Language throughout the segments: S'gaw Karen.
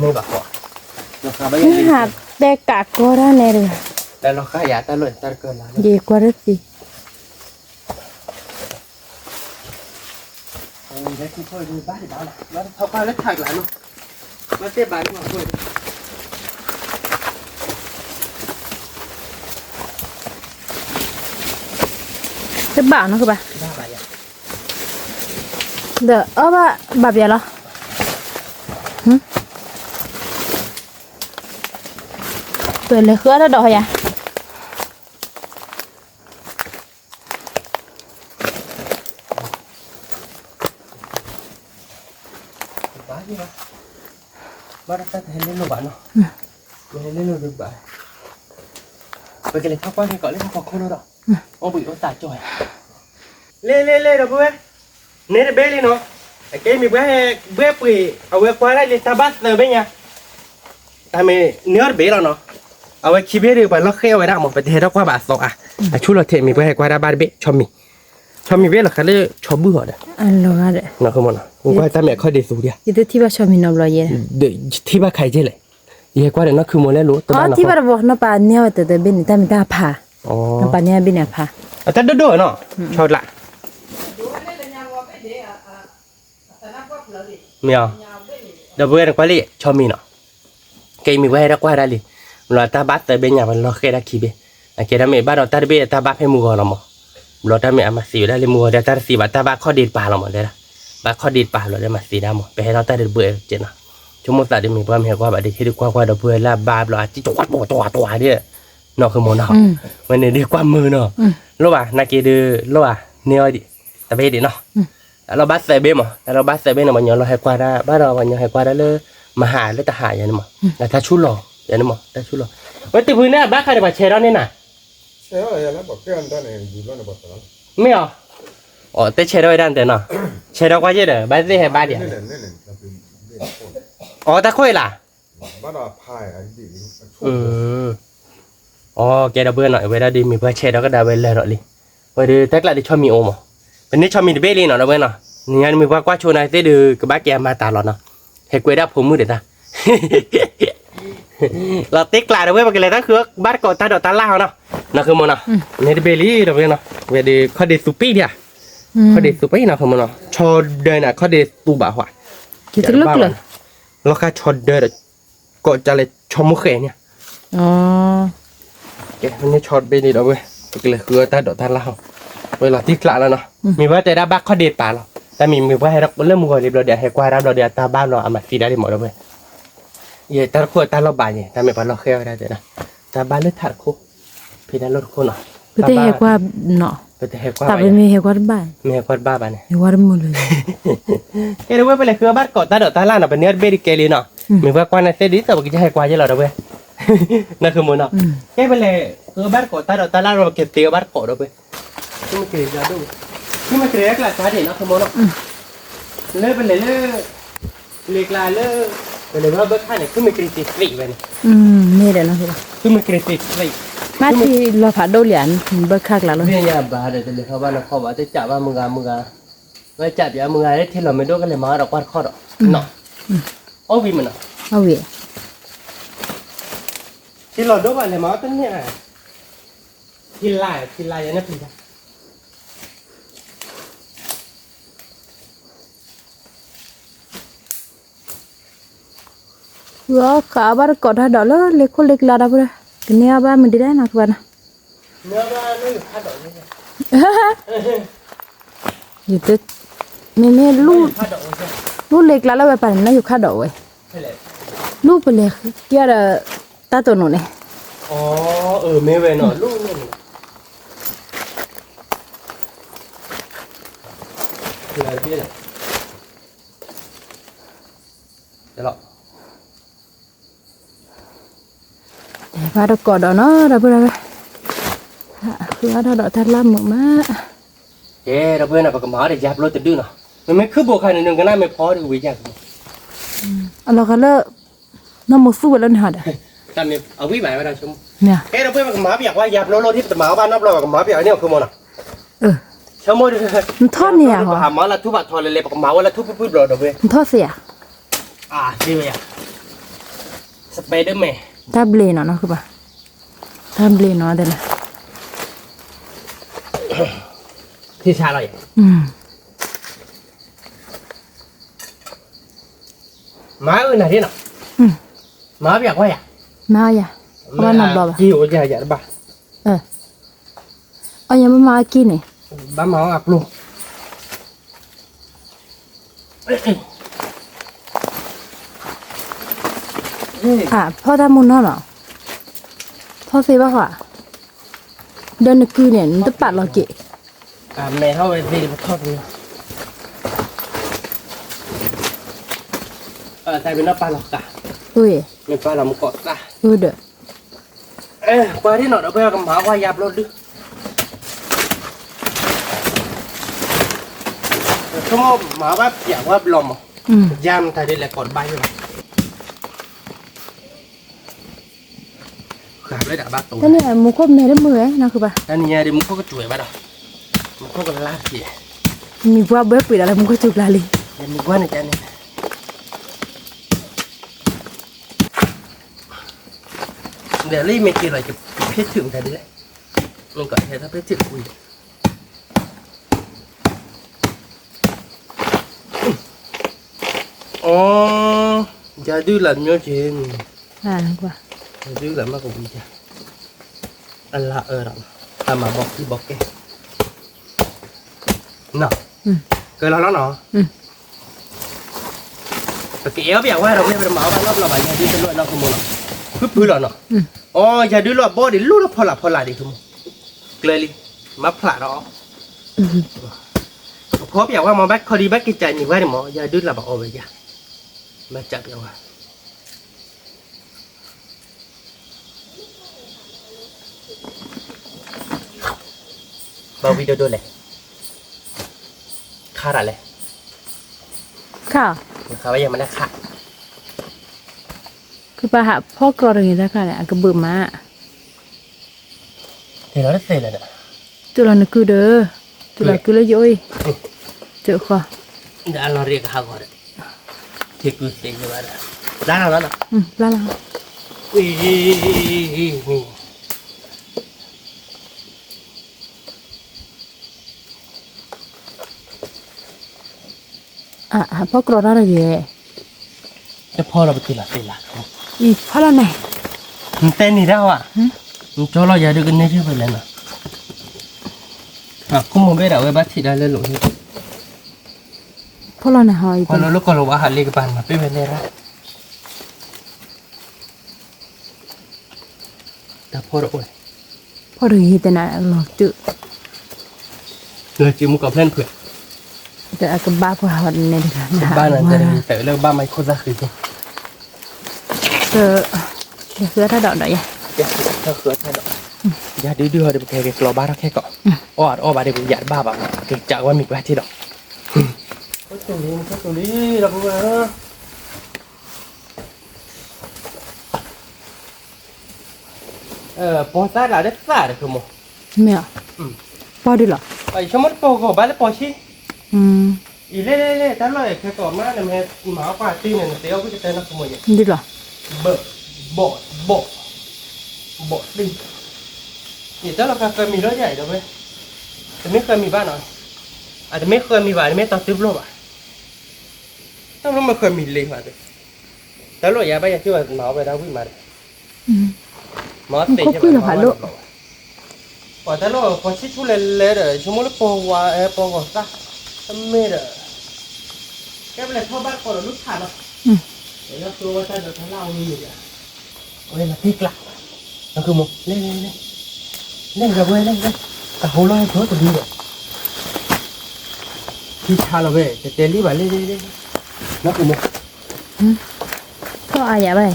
မ့ၢ်ဘၣ်ဃီ, လီၤဃာ်ဘၣ်ယၤ, ဟးတဲကးကီတၢ်နဲတဂၤ, လီၤဃာ်ယၤတၢ်လီၢ်တၢ်ကၢလၢ်, ယကွၢ်တသ့, ဘၣ်ဘၣ်လီၤ, ဘၣ်ထီၣ်ကွၢ်လၢထးကျါနီၤ, ဘၣ်တဲဘၣ်လၢမၤကွၢ် တဘၣ်နီၤကဘၣ်, ဒီးအီၣ်ဘၣ်ဘၣ်ပျဲလီၤ, ပလဲၤဃုအီၣ်တၢ်ဒီးယၤ, ဘၣ်တၢ်တဟဲလၢလိာ်ဘၣ်နီၤ, မ့ၢ်ဟဲလၢလိာ်ဒုးဘၣ်, ပကလဲၤထီၣ်ကွၢ်က့ၤကီးလၢဟီၣ်ခိၣ်ခိၣ်လီၤဒီး, အိၣ်ဘှံးအိၣ်သးကၠီ, လ့လ့လ့ဒီပုၢ်ဝဲၢ်, န့ၣ်တဘ့ၣ်လံနီၤ, အကဲမံၤပှဲၤဟဲဘှဲပှ့ၤ အဝဲကွၢ်ဒၣ်လံတၢ်ဘၣ်သၢဘ့ၣ်ညါ, တၢ်မ့ၢ်န့ၢ်အီၣ်တဘ့ၣ်လီၤနီၤ, အဝဲခံဘ့ၣ်ဒီးပှၤလီၢ်ဃဲအဝဲဒၣ်မး ပတဟဲထီၣ်ကွၢ်ဘၣ်အသီအါ, အဆူၣ်လီၤထဲးမံၤပှဲၤဟဲကွၢ်ဒၣ်ဘၣ်တဘ့ၣ် ဆီမံၤ, ဆီမံၤဘ့ၣ်လီၤဃးလၢဆီဘူၣ်ဟီဒီး, အလီၤဂာ်ဒီး, ကွၢ်တၢ်မ့ၢ်အခီၣ်ဒ့သူဒံး, ယတထံၣ်ဘၣ်ဆီမံၤနီတဘျီယဲ, ထံၣ်ဘၣ်ခါကဲလဲၣ်, ယဟဲကွၢ်ဒီးနီၢ်ခုမိၢ်လဲလိာ်, တဘၣ်ထံၣ်ဘၣ်တဘျီနီၢ်ပၢ်န့ၢ်အီၣ်ဝဲတၢ်တဘ့ၣ်န့ၣ် တၢ်မ့ၢ်တၢ်ဖး, နီၢ်ပၢ်န့ၢ်အီၣ်ဘ့ၣ်န့ၣ်အဖး, အတၢ်ဒိၣ်ဒိၣ်နီၤ, ဆီကျါ မ့ၢ်အီၤ, ဒီပုၢ်ဝဲၢ်နကွၢ်လံ ဆီမံၤနီၤ, ကဲမံၤပှဲၤဟဲဒၣ်ကွၢ်ဒၣ်လံ, လီၤတၢ်ဘၣ်သၢဘ့ၣ်ညါ ပှၤလီၢ်ဃဲဒၣ်ခံဘ့ၣ်, အကဲဒၣ်မ့ၢ်ဘၣ်ဒီးတၢ်တဘ့ၣ်တၢ်ဘၣ်ဖဲမုၢ်ဂီၤလီၤမး, ဘျီတၢ်မ့ၢ်အမၤသံဝဲဒၣ်လၢမုၢ်ဂီၤဒီး တၢ်တသံဘၣ် တၢ်ဘၣ်ခီၣ်ဒ့တပၤလီၤမး တဲဒၣ်, ဘၣ်ခီၣ်ဒ့တပၤလီၤဒီးမၤသံဒၣ်မး ပဟဲထီၣ်တၢ်ဒ့တဘၢကဲနီၤ, ဆိကမိၣ်သးဒ်မ့ၢ်ပှၤမ့ၢ်ဟဲကွၢ်ဘၣ်ဒီး ဟ့ၣ်ဒုးကွၢ်ကွၢ်ဒီပုၢ်ဝဲၢ်လၢအဘါဘျီ အစံၣ်ကွၢ်ကွၢ်ကွၢ်ကွၢ်ဒ်, နီၢ်ဃုမီၤနီၤ, ဝဲန့ၣ်ဒုးကွၢ်မုာ်နီၤ, လိၣ်ဘၣ် နာ်က့ဒုး လိၣ်ဘၣ် န့ၢ်အီၤဒံး, တဘ့ၣ်ဒံးနီၤ, တၢ်လီၤဘၣ်သၢဘ့ၣ်မး တၢ်လီၤဘၣ်သၢဘ့ၣ်န့ၣ် ပှၤညီလီၤဟဲကွၢ်တၢ် ဘၣ်ဒီးပှၤညီဟဲကွၢ်တၢ်လၢ မဟါလၢတဟါယၤန့ၣ်မး, တၢ်ဆူၣ်လီၤ ယၤန့ၣ်မး တၢ်ဆူၣ်လီၤ, ဝဲတုၤဖုန့ၣ် အဘၣ်ဃးဒီးပှၤဆဲးထီၣ်န့ၢ်နၤ မ့ၢ်အီၤ, အီၤ တဲဆဲးထီၣ်ဝဲဒၣ်နတဲနီၤ, ဆဲးထီၣ်ကွၢ်ယဲၢ်ဒီး ဘၣ်သ့ၣ်ဟဲဘါဒံးဧါ, အီၤ တၢ်ခိၣ်အံၤလၢ်, အီၤ ကဲဒီပုၢ်ဝဲၢ်နီၤ, အဝဲဒၣ်ဒ်မ့ၢ်ပှၤဆဲးထီၣ်ကဒါဝဲလၢာ်ဒီးလံ, ဝဲဒၣ်တၢ်ကျးဒ်ဆီမံၤအိၣ်မး, ပန့ၢ်ဆီမံၤတဘ့ၣ်လံနီၤ ဒီပုၢ်ဝဲၢ်နီၤ, နညါန့ၣ်မ့ၢ်ပှၤကွၢ်ဆိနၤသ့ၣ်ဒုး ကဘၣ်ကဲအမၤတၢ်လီၤနီၤ, ဟဲကွဲဒၣ်ဖိမုၣ်ဒံးတၢ် လီၤတ့ကျးဒီးဝဲ ပကလဲၤတၢ်ဃုဘၣ်တကိးတၢ်ဒိးတၢ်လၣ်ဟီနီၤ, နီၢ်ဃုမီၤနီၤ, န့ၣ်တဘ့ၣ်လံဒီးဝဲနီၤ, ဝဲဒၣ်ခီၣ်ဒ့သူပံဒံးဧါ, ခီၣ်ဒ့သူပံနီၢ်ဃုမီၤနီၤ, ဆီဒၢန့ၣ် ခီၣ်ဒ့သူဘၣ်ဟှၤ, လီၤဃာ်ဆီဒၢဒီး ကိးကလဲၤ ဆီမိၢ်ဃဲန့ၣ် ကဲ မ့ၢ်န့ၢ်ဆီတဘ့ၣ်န့ၣ်ဒီးဝဲ ပကလဲၤဃုအီၣ်တၢ်ဒိးတၢ်လၣ်ဟီ, ဝဲလီၤတ့ကျးလီၤနီၤ, မ့ၢ်ဝဲတဲဒၣ်ဘၣ်ခီၣ်ဒ့တပၤလီၤ, တၢ်မ့ၢ်မ့ၢ်ပှၤဟဲလၢမုၢ်ဂီၤလံဘျီဒီး အဟဲကွၢ်တၢ်ဘျီဒီး အတၢ်ဘၣ်ဘျီ အမၤသံဒၣ်ဒ်မးဒီးဝဲ, ယတၢ်တခိၣ်တၢ်လီၢ်ဘၣ်န့ၣ် တၢ်မ့ၢ်ပှၤလီၢ်ဃဲဝဲဒၣ်တဲဒၣ်, တၢ်ဘၣ်လၢထးတခိၣ်, ဖံးတၢ်လီၢ်တခိၣ်နီၤ, ပတဲဟဲကွၢ်, ပတဲဟဲကွၢ်, တၢ်ပမ့ၢ်ဟဲကွၢ်တဘၣ်, မ့ၢ်ဟဲကွၢ်တဘၣ်ဘၣ်န့ၣ်, ဟဲကွၢ်တမုာ်လၢၤ, ကဲဒီးဝဲပလဲၤဃုအီၣ်ဘၣ်တကိးတၢ်ဒိးတၢ်လၣ်နီၤ, ပန့ၢ်အီၣ်တဘ့ၣ်ဒ်ကဲလံနီၤ, မ့ၢ်ပှၤကွၢ်နၤသ့ၣ်ဒ်သိးပကစၢ်ဟဲကွၢ်ယဲၢ်လီၤဒီးဝဲ, နီၢ်ဃုမီၤနီၤ, ကဲပလဲၤဃုအီၣ်ဘၣ်တကိးတၢ်ဒိးတၢ်လၣ်ဒီး ပကသ့အီၣ်ဘၣ်တကိးဒီးဝဲ, သုမ့ၢ်ကရ့ၤယၤဒိၣ်, သုမ့ၢ်ကရ့ၤအကျးစၢ်ဒံးနီၢ်ဃုမီၤနီၤ, လၢပလဲၤလၢ လ့ၤကျါလၢ ပလဲၤဝဲဘၢခၣ်န့ၣ် သုမ့ၢ်ကရ့ၤတ့ၢ်သ့ဝဲန့ၣ်, မ့ၢ်ဒီးနီၢ်ဃု, သုမ့ၢ်ကရ့ၤတ့ၢ်သ့, မ့ၢ်ထံလီၤဖးဒိၣ်လံဧါ, ဘၢခၣ်ကျါလီၤ, သ့ၣ်ညါဘၣ်ဒီး တလဲၤထီၣ်ဘၣ်နီၢ်ခီဘၣ် တကးဘၣ်မုၢ်ဂၤမုၢ်ဂၤ, ဝဲကးပၠးမုၢ်ဂၤလၢထံလီၤမ့ၢ်ဒိၣ်ကလဲၤမၤအီၣ်ဒီးကွၢ်တခီဒီး, အီၣ်ဝံၤမ့ၢ်နီၤ, အီၣ်ဝံၤ, ထံလီၤဒိၣ်ဘၣ်လဲၤမၤအီၣ်တန့ၢ်, ထံလါ, ထံလါယဲန့ၣ်ဖံးတၢ် ဃုအီၣ်ဃုအီၣ်ဘၣ်တကိးတၢ်ဒိးလၢလ့ၤခိၣ်လ့ၤကျါဒီပုၢ်ဝဲၢ်, ကန့ၢ်အီၣ်ဘၣ်မနုၤဒ်လဲၣ်နီၢ်ဃုဘၣ်နီၤ, ယတ, မ့မ့ၢ်, လူၢ်လ့ၤကျါလၢဝဲပာ်န့ၣ် နၢ်ယိၤခၣ်ဒိးဝဲ, လူၢ်ပလဲၤကဲဒီး တၢ်တိၢ်နီၣ်န့ၣ်, မ့ၢ်ဝဲနီၤ, လူၢ်န့ၣ် ဘၣ်တကိးဒီးနီၤ ဒီပုၢ်ဝဲၢ်, ဃုအီၣ်တၢ်ဒိးတၢ်လၣ်မုာ်မး, ကဲ ဒီပုၢ်ဝဲၢ်နီၤ ပကမၤအီၣ်ဒီးယါဘျီတဒုနီၤ, မ့မ့ၢ်ခုၣ်ဘိခါန့ၣ် နကနၣ်မ့ၢ်ဖီဒ်ဝံၤယါ, အလီၤဂာ်လၢ နီၢ်မိၢ်သူၣ်ဝဲလၢနဟးဒီး, အဝံၣ်ဘၣ်ဝဲဒၣ်ဆိကမိၣ်, ကဲ ဒီပုၢ်ဝဲၢ် ပကမၤပယီၤကွၢ်ယါဘျီလီၤ ဒ်ပတမၤအီၣ်ဘၣ်နီတဘျီ ပကမၤပယီၤန့ၣ် အီၤခိၣ်မီၤနီၤ, နထီၣ်န့ၢ်ဧါ, ပဟးမၤလၢထူဘၣ်ထီလဲၤလဲၤ ပကမၤဝဲလၢထူဖုၣ်ဖုၣ်ဘျီဒီပုၢ်ဝဲၢ်, နထီၣ်သ့ဧါ, သ့ဝဲယါ, Spiderman, တၢ်ဘျ့နီၤနီၤ ဃုဘၣ်, တၢ်ဘျ့နီၤတဲလၢ ထံဆါလီၤယါ, မၤအၢနၤဒ်နီၤ, မၤပယီၤကွၢ်ယါ, မၤယါ, မၤနဘျီဘၣ်, က့ၤအိၣ်ယါယါတဘၣ်, အီၤယါမ့ၢ်မၤအက့ၤန့ၣ်, ဘၣ်မၤအီၣ်အကျိၤ ဖီၣ်တၢ်မူနီၤနီၤ, ဖီၣ်သ့ဘၣ်ဃီ, ဒီးနကုန့ၣ် နတပာ်လီၤက့ၤ, မဲာ်ထီၣ်ဝဲသ့ၣ်တဖီၣ်သ့, တၢ်မ့ၢ်နီၢ်ပာ်လီၤသး, မ့ၢ်ပာ်လီၤမူကီၢ်သး, ဒီး ကွၢ်ဒ်နီၤ ဒီပုၢ်ဝဲၢ် ကမၤကွၢ်ယါဘျီဒု, ဆိကမိၣ်မၤဘၣ်ပျးကွၢ်ဘျီမး, ယါမတၤဒ်လဲၣ်ကိးတဘၣ်ယိၣ်ဘၣ်, ဃးဘျီဒၣ်ဘၣ်တိၤ, တနံၤမူခိၣ်မဲာ်တမုာ်ဝဲနီၤ ဃုဘၣ်, တနံၤညါဒ်မူခိၣ်ကစူးဝဲဘၣ်ဒီး, မူခိၣ်ကလါက့ၤ, မံၤပှၢ်ဘှဲပှ့ၤဒီးလၢမူခိၣ်စူးကျါလံ, မံၤပှၢ်န့ၣ်ကန့ၣ် ဒီးလၢယမ့ၢ်က့ၤလီၤ ယကဖ့ထုးမတၤဒ်လဲၣ်, မ့ၢ်ကီးဟဲထီၣ်ဖ့ထုးကွံာ်, အိ, ယၤဒုလၢမျိုးက့ၤ, ယၤဒုလၢမ့ၢ်ကဝံၤယၤ, အလါအၢဒီး, တၢ်မၤဘီခံဘီကဲ, နီၤ, ကလီၤလီၤနီၤ, ပကအဲၣ်အီၣ်ပယၤဝဲဒီး မ့ၢ်ပတမၤအီၣ်ဘၣ်နီတဘျီဘၣ် ယၤဒုတလိၣ်နီၢ်ခိမိၢ်နီၤ, ဖုဖုလီၤနီၤ, အိ ယၤဒုလီၤဘီဒံး လိၣ်လၢဖီလာ်ဖီလာ်ဒံးခိမိၢ်, ကျဲလံ, မၤဖျးဒီး ကဖီပယၤဝဲမ့ၢ် ဘၣ်ခီဒံး ဘၣ်က့ၤကးန့ၢ်ဝဲန့ၣ်မ့ၢ် ယၤဒုလၢဘၣ်အီၣ်ဝဲယၤ, ဘၣ်ကးပယၤဝဲ ဘၣ်ဝံၤဒိၣ်ဒိၣ်လဲၣ်, ခါရၤလဲၣ်, ခါ, ခါဝဲယမနခါ, ကပၤဟးဖီကျီတဂ့ၤတၢ်ခါလဲၣ် အကဘုးမး, တဲလီၤတသ့လၢၤဒီး, တုၤလီၤနကုဒီး, တုၤလီၤကုလၢယအိၣ်အံၤ, တုၤဃီ, ဒီးအလီၢ်ရံၣ်ကဟးဂီၤဒီး, ထံကုသ့ယဘၣ်ဒီး, ဘျါလီၤလီၤ, ဘျါလီၤ ဖီကျီတၢ်တဂ့ၤ, တဖီလီၤပတုၤလီၤသ့လၢ်, အံၤဖီလီၤန့ၣ်, နတဲန့ၣ်ဒၣ်ဝဲ, နကၠီလီၤယၤဒုးကနဲၣ်ဆၢၣ်ဖဲလဲၣ်နီၤ, ခိမိၢ်ဘဲဒၣ်ဝဲဘၣ်ထံၣ်ဒၣ်လၢလိာ်, ဖီလီၤန့ၣ်ဟီ, ဖီလီၤလၢကီၢ်လီၤဝါဟးလ့ကပၤန့ၣ်မၤပ့ၢ်ဝဲလဲၣ်ရၣ် တၢ်ဖီၣ်တအိၣ်, ဖီၣ်တဂ့ၤတဲနၤလီၤတုၤ, လၢစံမူကီၢ်ဖျၢၣ်နဖုး, အကဘၣ်ပှၤဟီန့ၣ်, ဘၣ်နၤတဲတဂ့ၤတၢ်လၢကဘၣ်မၤခိၣ်သၣ်ဃံၤ, ဃုအထၢၣ်ဒီးဒီးယဲ, ဃုအထၢၣ်ဒီး, ယၤဒုဒုဟီဒီးပကဟဲက့ၤကျီဘၣ်ထီၣ်ခဲကီး, အီၣ်အီၣ်ဘၣ်ဒီးပယၤတဘၣ်ဘၣ်မး ကစးဝဲမံၤပှၤထံၣ်ဒီး, လံ, လံ, ပီသၣ်လၢတသၣ်တခိမိၢ်, မ့ၢ်, ပီဒုလီၤ, ဆိကမိၣ်တပီဂီၢ်ဘၣ်လၢပီဆံ, အံၤလဲၣ်လဲၣ်လဲၣ် တၢ်လီၢ်အံၤခဲကိးမး နမ့ၢ်မၤအီၣ်ပှၤတံၢ်န့ၣ် နသ့အီၣ်ဝံၣ်ကတၢၢ်နီၢ်ခိမိၢ်ယဲ, ဒုလီၤ, ဘၣ်, ဘီၣ်, ဘီၣ်, ဘီၣ်တံၢ်, ယတၢ်လီၢ်ဃၢၤမံၤလီၤယၤအံၤဒီးဝဲ, တမ့ၢ်ဃၢၤမံၤဘၣ်နီၤ, အတမ့ၢ်ဃၢၤမံၤဘၣ် တမ့ၢ်တီတုၤဘျီဘၣ်, တၢ်လီၢ်မ့ၢ်ဃၢၤမံၤလံဘၣ်, တၢ်လီၢ်ယၤဘၣ်ယၤက့ၤဝဲမၤအီၣ်ဝဲဒၣ်ဝံၣ်မးဒီး, မၤသ့ၣ်ညါဘၣ်, ပှၤတၢ်လီၢ်ပှၤဆံၣ်ဆူၣ်လဲၤလဲၤဒီး ဆိကမိၣ်လၢပီဝါ ပီဂီၢ်သၣ်, တမ့ၢ်ဒီး, ကဲပလဲၤထီၣ်ဘၣ်တကိးဒီးလူထးလီၤ, လၢကျိဝဲတၢ်ဒီးတၢ်လၢအဝံၤန့ၣ်ဒီး, အဝဲမၤတ့ၢ်ကျး, နီၢ်ခိမိၢ်, လဲၤလဲၤလဲၤ, လဲၤဒီးဝဲလဲၤလဲၤ, တၢ်ဟိလီၤဟဲက့ၤအိၣ်တဒုဒီး, ထံဆါလီၤဝဲ တတဲလံဘၣ်လဲၤလဲၤလဲၤ, နီၢ်ခိမိၢ်, ထီၣ်အါယၤဘၣ်,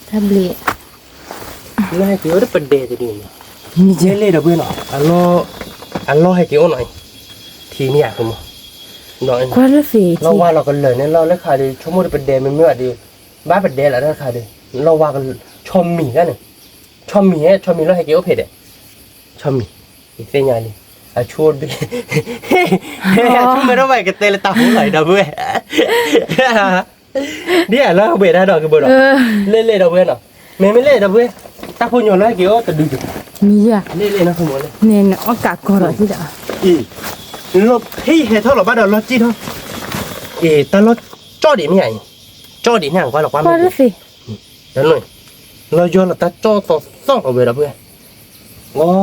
တၢ်ဘျံး လီၤဟဲက့ၤအိၣ်တပဒဲတဒုန့ၣ်, လဲၤလဲၤဒီးဝဲနီၤ, အလီၢ်ဟဲက့ၤအိၣ်နီၤ, ထံမ့ၢ်ယၤခိမိၢ်, လီၢ်ဝါလီၤကလၢာ်န့ၣ် လီၢ်လၢခါဒီး ဆိကမိၣ်ဒီးပဒဲမ့မ့ၢ်ဘၣ်ဒီး, ဘၣ်ပဒဲလီၤတၢ်ခါဒီး, လီၢ်ဝါကဆီမံၤဂၤန့ၣ်, ဆီမံၤဟဲ ဆီမံၤလီၤဟဲက့ၤအိၣ်ဖဲဒဲး, ဆီမံၤ, ယသ့ၣ်ညါလံ, အဆိ, အဆိမ့ၢ်ထီၣ်ဘၣ်ကတဲလၢတၢ်ဟိလီၤအံၤဒီပုၢ်ဝဲၢ် ဒ်အလီၢ်ဝဲဒၣ်ဒီးကဘၣ်ဒီး, လဲၤလဲၤဒီပုၢ်ဝဲၢ်နီၤ, မ့မ့ၢ်လဲၤဒီပုၢ်ဝဲၢ်, တၢ်ဖိညီလီၤဟဲက့ၤအိၣ်တဒု, မ့ၢ်ယၤ, လဲၤလဲၤနီၢ်ခိမိၢ်လဲၤ, န့ၣ်နအီၣ်ကးကီဒီးသံဒီး, အံၤ, လီၢ်ဖဲဟဲထီၣ်လီၤဘၣ်ဒီးလီၢ်စံၣ်ထီၣ်, အံၤ တၢ်လီၢ်ကၠီၣ်ဒံးမ့ၢ်ဧါအံၤ, ကၠီၣ်ဒံးန့ၣ်ကွၢ်လီၤကွၢ်လီၤ, တၢ်လီၢ်, လီၢ်ယီၤလီၤတၢ်ကၠီၣ်သီသီလီၤဝဲဒီပုၢ်ဝဲၢ်, အံၤ သ့ၣ်ညါလံ ဆီမံၤ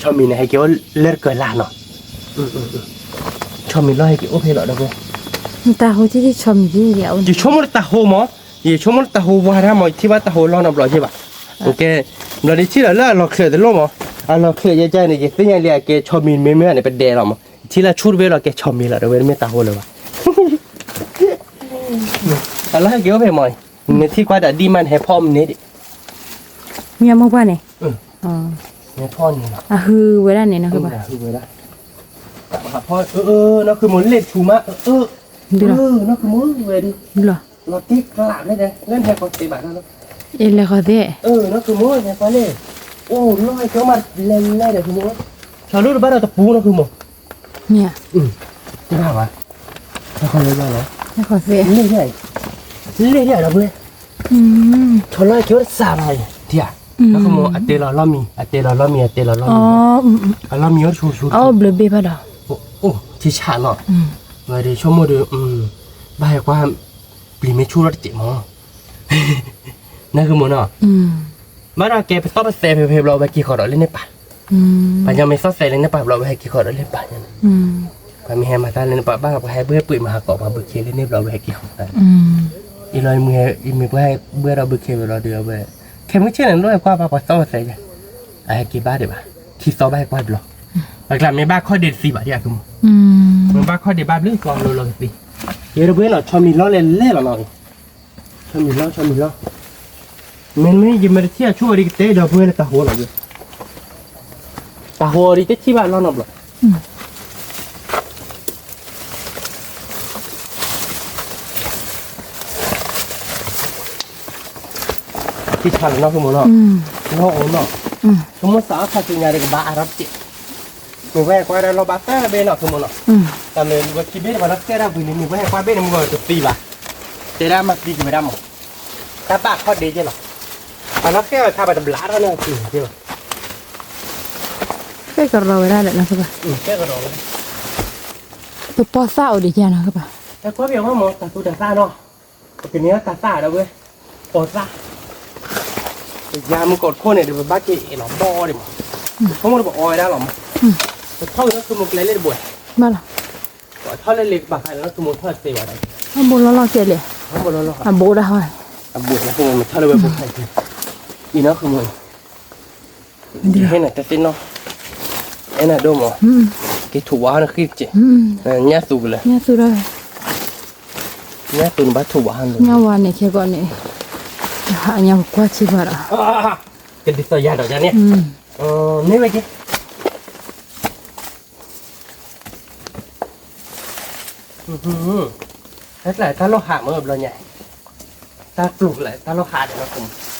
န့ၣ် ဟဲက့ၤအိၣ်လၢတကၢၤလၢ်နီၤ, ဆီမံၤလီၤဟဲက့ၤအိၣ်ဖဲလီၤဒီပုၢ်ဝဲၢ်, တၢ်ဟိထံၣ်ဆီမံၤ, ယဆိကမိၣ်လၢတၢ်ဟိမး, ယဆိကမိၣ်လၢတၢ်ဟိဝါဒၣ်မး ယထံၣ်ဘၣ်တၢ်ဟိလီၤနီတဘျီယဲၢ်ဘၣ်, ကဲ, ဘျီဒ်ထံၣ်လီၤလၢအလီၤချၢးတလိၣ်မး, အလီၤချၢးယဲၢ်ကန့ၣ် ယသ့ၣ်ညါလံအကဲဆီမံၤမ့မ့ၢ်န့ၣ် ပဒဲလီၤမး, ထံၣ်လၢဆူၣ်တဘ့ၣ်လီၤကဲဆီမံၤလီၤဒီပုၢ်ဝဲၢ် တမ့ၢ်တၢ်ဟိလၢၤဘၣ် အလီၢ်ဟဲက့ၤအိၣ်ဖဲမး, နထံၣ်ကွၢ်တၢ်ဒံၣ်မး နဟဲဖီမန့ၢ်ဒံး, မ့ၢ်မိၢ်ပှၢ်န့ၣ်, နဟဲဖီန့ၢ်လီၤ, အဟုဝဲဒၣ်န့ၣ်နီၤ, အဟုဝဲဒၣ်, ဖီ, နီၢ်ခိမိၢ်လဲၤဆူၣ်မး, နီၢ်ခိမိၢ်ဝဲဒၣ်, လီၤတ့ကျးဖဲဒၣ် လၢနဟဲကီၢ်သ့ဘၣ်နီၤ, အ့ၣ်လဲၤကီၢ်သ့, နီၢ်ခိမိၢ်ဟဲကီၢ်လဲၣ်, အိၣ်လီၤဟဲကီၢ်မးလဲၤလဲၤဒီးခိမိၢ်, ဆီလူတဘၣ်ဒီးတပူၤနီၢ်ခိမိၢ်, မ့ၢ်ဧါ, တဘၣ်ဘၣ်, ဟဲကီၢ်သ့, လဲၣ်ဒၣ်, လဲၣ်ဒၣ်ဒီပုၢ်ဝဲၢ်, ဆီလီၤဟဲက့ၤအိၣ်တစှၤဘၣ်အံၤ, ထံဧါ, နီၢ်ခိမိၢ် အတဲလီၤလီၢ်မံၤ အတဲလီၤလီၢ်မံၤ အတဲလီၤလီၢ်မံၤ, အလီၢ်မံၤအိၣ်တဆူၣ်ဆူၣ်, အိၣ်ဘျုးဘ့ၣ်ဘၣ်ဒီး, အိၣ်ထံဆးနီၤ, ဝဲဒၣ်ဆိကမိၣ်ဒီး, ဘၣ်ဟဲကွၢ်, ပျံၤမ့ၢ်ဆူၣ်ထီၣ်တစဲးမး, နီၢ်ခိမိၢ်နီၤ, ဘၣ်ဒီးကဲပသီၣ်ပသဲဖဲဖဲဘျီဝဲက့ၤဃီၤဒီးလၢန့ၣ်ပၢ် ပှၤညီမ့ၢ်သီၣ်သဲးလၢန့ၣ် ပာ်ဘျီဝဲဟဲက့ၤဃီဒီးလၢပာ်ညါန့ၣ်, ပှၤမ့ၢ်ဟဲမၤတၢ်လၢန့ၣ် ပှၤဘၣ်ပှၤဟဲဘှ့ၣ်ပှ့ၤမၤဟးကီး ပှၤဘုခ့လၢန့ၣ်ဘျီဝဲဟဲက့ၤဃီ, အံၤလီၤ ယမ့ၢ်ပှၤဟဲဘှ့ၣ်ဒီးဘုခ့ဝဲလီၤဒီးအဝဲ, ခဲမုၢ်ဆ့ၣ်န့ၣ် လိၣ်ဟဲကွၢ်ဘၣ်ပှၤသီၣ်ဝဲသဲးယါ, အဟဲက့ၤဘၣ်ဒံးဘၣ်, ခံသီဘၣ်ဟဲကွၢ်ဘျီ, ပှၤကျါမ့ၢ်ဘၣ်ခီၣ်ဒ့တသံဘၣ်ဒံးအကမူ, မ့ၢ်ဘၣ်ခီၣ်ဒ့ဘၣ်ဘျုးကီၢ်လိၤလီၤကသံ, ယဲတဘှ့ၣ်နီၤ ဆီမံၤလီၤလဲၤလဲၤလီၤနီၤ, ဆီမံၤလီၤ ဆီမံၤလီၤ မ့မ့ၢ်ယမ့ၢ်တထံၣ်အဆိၣ်ဝဲဒ်ကတဲဒီးပှၤလၢတၢ်ဟိလီၤ, တၢ်ဟိဒ်တထံၣ်ဘၣ်လီၤနီတဘျီ, ထံဆါလီၤနီၢ်ခိမိၢ်နီၤ, လီၤအိၣ်နီၤ, ခိမိၢ်စးအီၣ်ခါဆူညါဒီးကဘၣ်အါထီၣ်တက့ၢ်, မ့ၢ်ဝဲကွၢ်ဒၣ်လီၢ်ဘၣ်သၢဘ့ၣ်နီၢ်ခိမိၢ်နီၤ, တၢ်မ့ၢ်ဝဲခံဘ့ၣ်န့ၣ် ပှၤလီၤဃဲဒၣ်ဝံၤန့ၣ် မ့ၢ်ဝဲကွၢ်ဘ့ၣ်န့ၣ် မုၢ်ဂီၤတသံဘၣ်, တဲဒၣ်မၤသံက့ၤဝဲဒၣ်မး, တၢ်ဘၣ်ခီၣ်ဒ့က့လီၤ, ပှၤလီၤဃဲအီၤခါပှၤတဘျါထီၣ်န့ၣ်က့လီၤ, ဃဲကရီဝဲဒၣ်လၢနီၢ်ခိဘၣ်, ဃဲကရီဝဲဒၣ်, ပပီၢ်သၣ်အိၣ်ဒံးယါနီၢ်ခိဘၣ်, တၢ်ကွၢ်က့ၤဝဲမး တၢ်သူတၢ်သၣ်နီၤ, ပကန့ၢ်တၢ်သၣ်ဒီးဝဲ, ပီၢ်သၣ်, ပယါမုၢ်ကီၢ်တခိၣ်န့ၣ်ဒီး ပဘၣ်က့ၤအဲၣ်လီၤဘီဒံးမး, ပဆိကမိၣ်ဒီးပအီဝဲဒၣ်လီၤမး, ပထီၣ်ဝဲနီၢ်ခိမိၢ်ကျဲလၢတဘိ, ပထီၣ်လၢလ့ကပၤခါန့ၣ် နီၢ်ခိမိၢ်ထီၣ်သ့ဝဲဒၣ်, အဘိလီၤလီၤကဲလဲၣ်, အဘိဒၣ်ဟီ, အဘိနီၢ်ခိမိၢ် မ့ၢ်ထီၣ်လၢဝဲဘိခါအံၤ, အံၤနီၢ်ခိမိၢ် ယဟဲနၤတသ့ၣ်နီၣ်, အဲၣ်နၤဒိၣ်မး, က့ၤထူၣ်ဝါနဃံတက့ၢ်, ညၣ်သူကလဲၣ်, ညၣ်သူနဘၣ်ထူၣ်ဝါ, ညၣ်ဝါန့ၣ်ခဲကီးန့ၣ်, ဟးညါကွၢ်ဆံးပှၤဒီး, ကဒ်သိးယၤဒီးယၤန့ၣ်, န့ၢ်ဝဲက့ၤ တၢ်ကျါတၢ်လီၢ်ဟးမ့ၢ်ဘျီညါ, တၢ်ပျိာ်ကျါတၢ်လီၢ်ဟးဒီးနီၢ်ခိမိၢ်,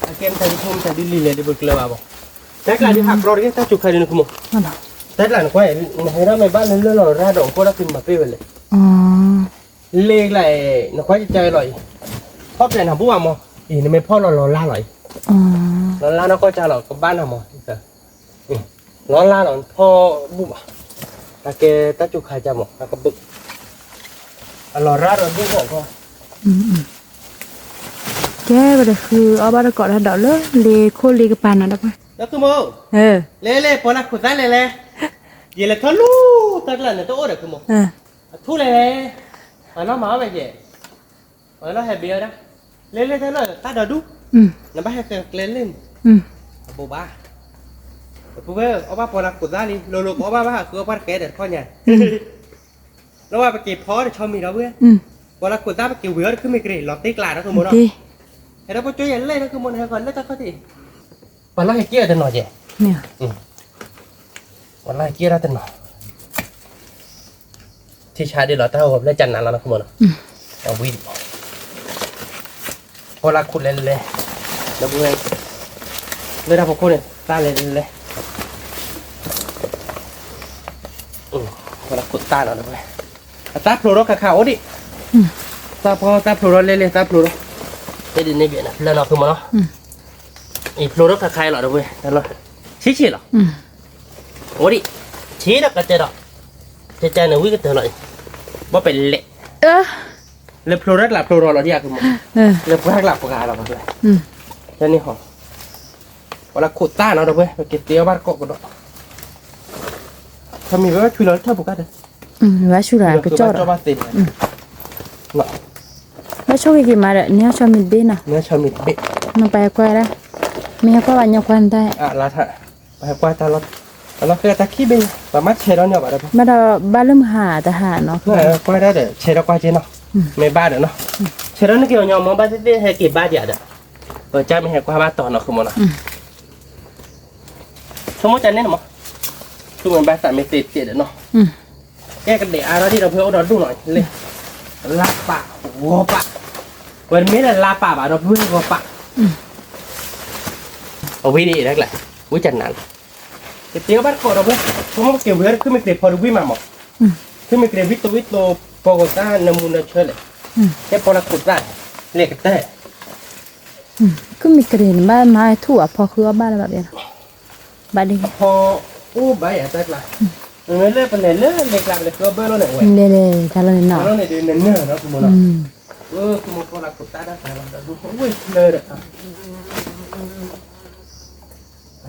အကဲမတၤဒ်ဖိမတၤဒ်လံၤလဲၣ်ဒ်ပကျၢၤဘၣ်ဘၣ်, တၢ်ကျါဒ်ဟးကြီတက့ၢ် တၢ်စူၤခါဒ်နီၢ်ခိမိၢ်, တၢ်ကျါနကွၢ်, နဟဲထီၣ်မ့ၢ်ဘၣ်လၢလၢလီၤရၣ်ဒီး အိၣ်ခိၣ်ဒၣ်သုမၤပ့ၢ်ဝဲလဲၣ်, လ့ကျါ, နကွၢ်ကကလီၤအံၤ, ဖီၣ်ဖျဲးနၤဘူၣ်ဘၣ်မး, အံၤနမ့ၢ်ဖီၣ်လီၤလီၤလါလီၤအံၤ, လီၤလါနီၢ်ကီၢ်ကလီၤ ကဘၣ်နၤမး လီၤလါလီၤ ဖီၣ်ဘူၣ်ဘၣ်, အကဲတၢ်စူၤခါကမး အကဘုး, အလီၤရၣ်ဒီးဒူၣ်ဃီၣ်ဃီၣ်, ကဲပတဃုအီၣ်ဘၣ်တကိးတၢ်ဒီးလၢလ့ခိၣ်လ့ကပၤနီၤဒီးပှၤ, လဲၤလဲၤ ပှၤလၢခိၣ်သၣ်လဲၤလဲၤ, ယလဲၤထီၣ်လူၤတၢ်ကျါန့ၣ်တအိၣ်ဒီးခိၣ်မး, အထူၣ်လဲၤလဲၤ, ပှၤနီၢ်မၤအီၣ်ဝဲယဲၢ် ပှၤလီၤဟဲဘ့အီၤဒၣ်, လဲၤလဲၤတၢ်လီၢ်သၣ်ဒီးဒူၣ်, နဘၣ်ဟဲကျဲလၢန့ၣ်, အဘိးဘၣ်, ပဝဲအီၣ်ဘၣ်ပှၤလၢခိၣ်သၣ်လံ လိၤလိၤကအီၣ်ဘၣ်ဘၣ်ဟးဃုအီၣ်ပှၤတကဲဒီးတခီညါ, လၢဝဲပက့ၤဖီအီၣ်တဆီမံၤဒီးဝဲ, ပှၤလၢခိၣ်သၣ်ပက့ၤဝံၤအီၣ်တခုမ့ၢ်ကရ့ၣ် လီၤတ့ကျးဒီးခိၣ်မးနီၤ, ဟဲဒီးပကၠိယဲၢ်လဲၣ်ဒီးခိၣ်မးန့ၣ် ဟဲဃီၤလၢတၢ်ခီၣ်ထံး, ပှၤလီၤဟဲက့ၤအီၤတနီၤယဲၢ် ပှၤလီၤဟဲက့ၤအီၤတနီၤ, ထံဆါဒ်လီၤတၢ်ဂီၤဖျဲၣ်ကနၤလီၤနီၤခိၣ်မးနီၤ, အဝံၤဒံး, ပှၤလၢခိၣ်လဲၤလဲၤ, ဒီပုၢ်ဝဲၢ်, လၢတၢ်ဖီခိၣ်န့ၣ် သၣ်လဲၤလဲၤ, ပှၤလၢခိၣ်သၣ်နီၤဒီပုၢ်ဝဲၢ်, အသၣ်ဖျိးထီၣ်ခါခါအိၣ်ဒံး, သၣ်ဖျိးထီၣ်လဲၤလဲၤသၣ်ဖျိးထီၣ်, တဲဒ်န့ၣ်ဘၣ်နၤ ဖျၢၣ်နီၤခိၣ်မးနီၤ, အံၤဖျိးထီၣ်ခါခါလီၤဒီပုၢ်ဝဲၢ်, ဆံးဆံးလီၤ အိၣ်ဒံး, ဆံးဒီးကတဲဒီး, ကတဲန့ၣ်ဝံကတၢၢ်လီၤအံၤ, ဘၣ်ပဲလဲၣ်, လၢဖျိးတၢ်ကျးဖျိးထီၣ်လီၤဒံးအကမး, လၢပှၤကျးပှၤဂၤလီၤပှၤကျါ, တၢ်န့ၣ်ဟီ, ပှၤလၢခိၣ်သၣ်နီၤဒီပုၢ်ဝဲၢ် ပက့ၤတ့အီၣ်ဘၣ်တကိးကဒီး, ခီမ့ၢ်ဝဲဆူလီၤလၢထၢၣ်ပူၤကါဒီး, ဝဲဆူဒီးကကၠီၣ်ဒီး, ဘၣ်ဆိၣ်ဂ့ၤက့ၤမးဒီး န့ၢ်ဆီမံၤတဘ့ၣ်နီၤ, န့ၢ်ဆီမံၤတဘ့ၣ်, နပှၤဟဲကွၢ်ဒၣ်, မ့ၢ်ဟဲကွၢ်ဘၣ်ညီကွၢ်နတၢ်, ပှၤဟဲကွၢ်တၢ်လီၤ, အလီၤဃဲတၢ်ခံဘ့ၣ်, ပှၤမ့ၢ်ဆဲးဒီးန့ၢ်ဘၣ်ဒီး, ဘၣ်ဒီးဘၣ်လၢမုၢ်ဟါတဟါနီၤ, ကွၢ်ဒၣ်ဒီး ဆဲးဒီးကွၢ်က့နီၤ, မ့ၢ်ဘၣ်ဒီးနီၤ, ဆဲးဒီးနက့ၤအီၤညီမ့ၢ်ဘၣ်သ့ၣ်သ့ၣ် ဟဲက့ၤဘၣ်ဒံးဒီး, ပကၢ်မ့ၢ်ဟဲကွၢ်ဘၣ်တီၤနီၤခိၣ်မးနီၤ ဆိကမိၣ်တၢ်န့ၣ်မး, သူမ့ၢ်ဘၣ်သးမ့ၢ်သ့တ့ၢ်ဒီးနီၤ, ကဲကဒဲးအါထီၣ်ဒံးဒီးဖဲအိၣ်ဒီးဒိၣ်နီၤလဲၣ်, လါပာ်ဂီၤပာ်, ဝဲမ့ၢ်လၢလါပာ်ဘၣ်ဒီးဖဲဂီၤပာ်, အဝဲဒ်အံၤတၢ်ကျါ, ဝံကနၤလီၤ, ကတ့အီၣ်ဘၣ်တကိးဒီးဖဲ, ဆိကမိၣ်က့ၤဝံၤဒီးခုမ့ၢ်က့ၤဖီတဝံၣ်မးမး, ခုမ့ၢ်က့ၤဝံသိဝံသိ ပှၤဂီၤသၣ်နမူနဆၢလဲၣ်, ဟဲပှၤလၢခိၣ်သၣ်, လဲၤကတၢၢ် ခုမ့ၢ်ကရ့ၣ်န့ၣ် ဘၣ်မၤထူၣ်အဖီဃုအီၣ်ဘၣ်လၢၤဘၣ်ဘၣ်, ဘၣ်ဒ်, ဖီအိၣ်ဘၣ်ယၤတၢ်ကျါ, လၢပလဲၤလၢလဲၤကျါပလဲၤဃုအီၣ်ဘၢလီၤန့ၣ်ဝဲ, လဲၤလဲၤတၢ်လီၤန့ၣ်နီၤ, လီၤန့ၣ်ဒ်နနၢၤနီၤ သုမိၢ်နီၤ, သုမိၢ်ဖီလၢခိၣ်သၣ်တၢ်ကျါလီၤ ဒီးဒူၣ်ဝဲဖျၢၣ်ဒီး, ဟဲ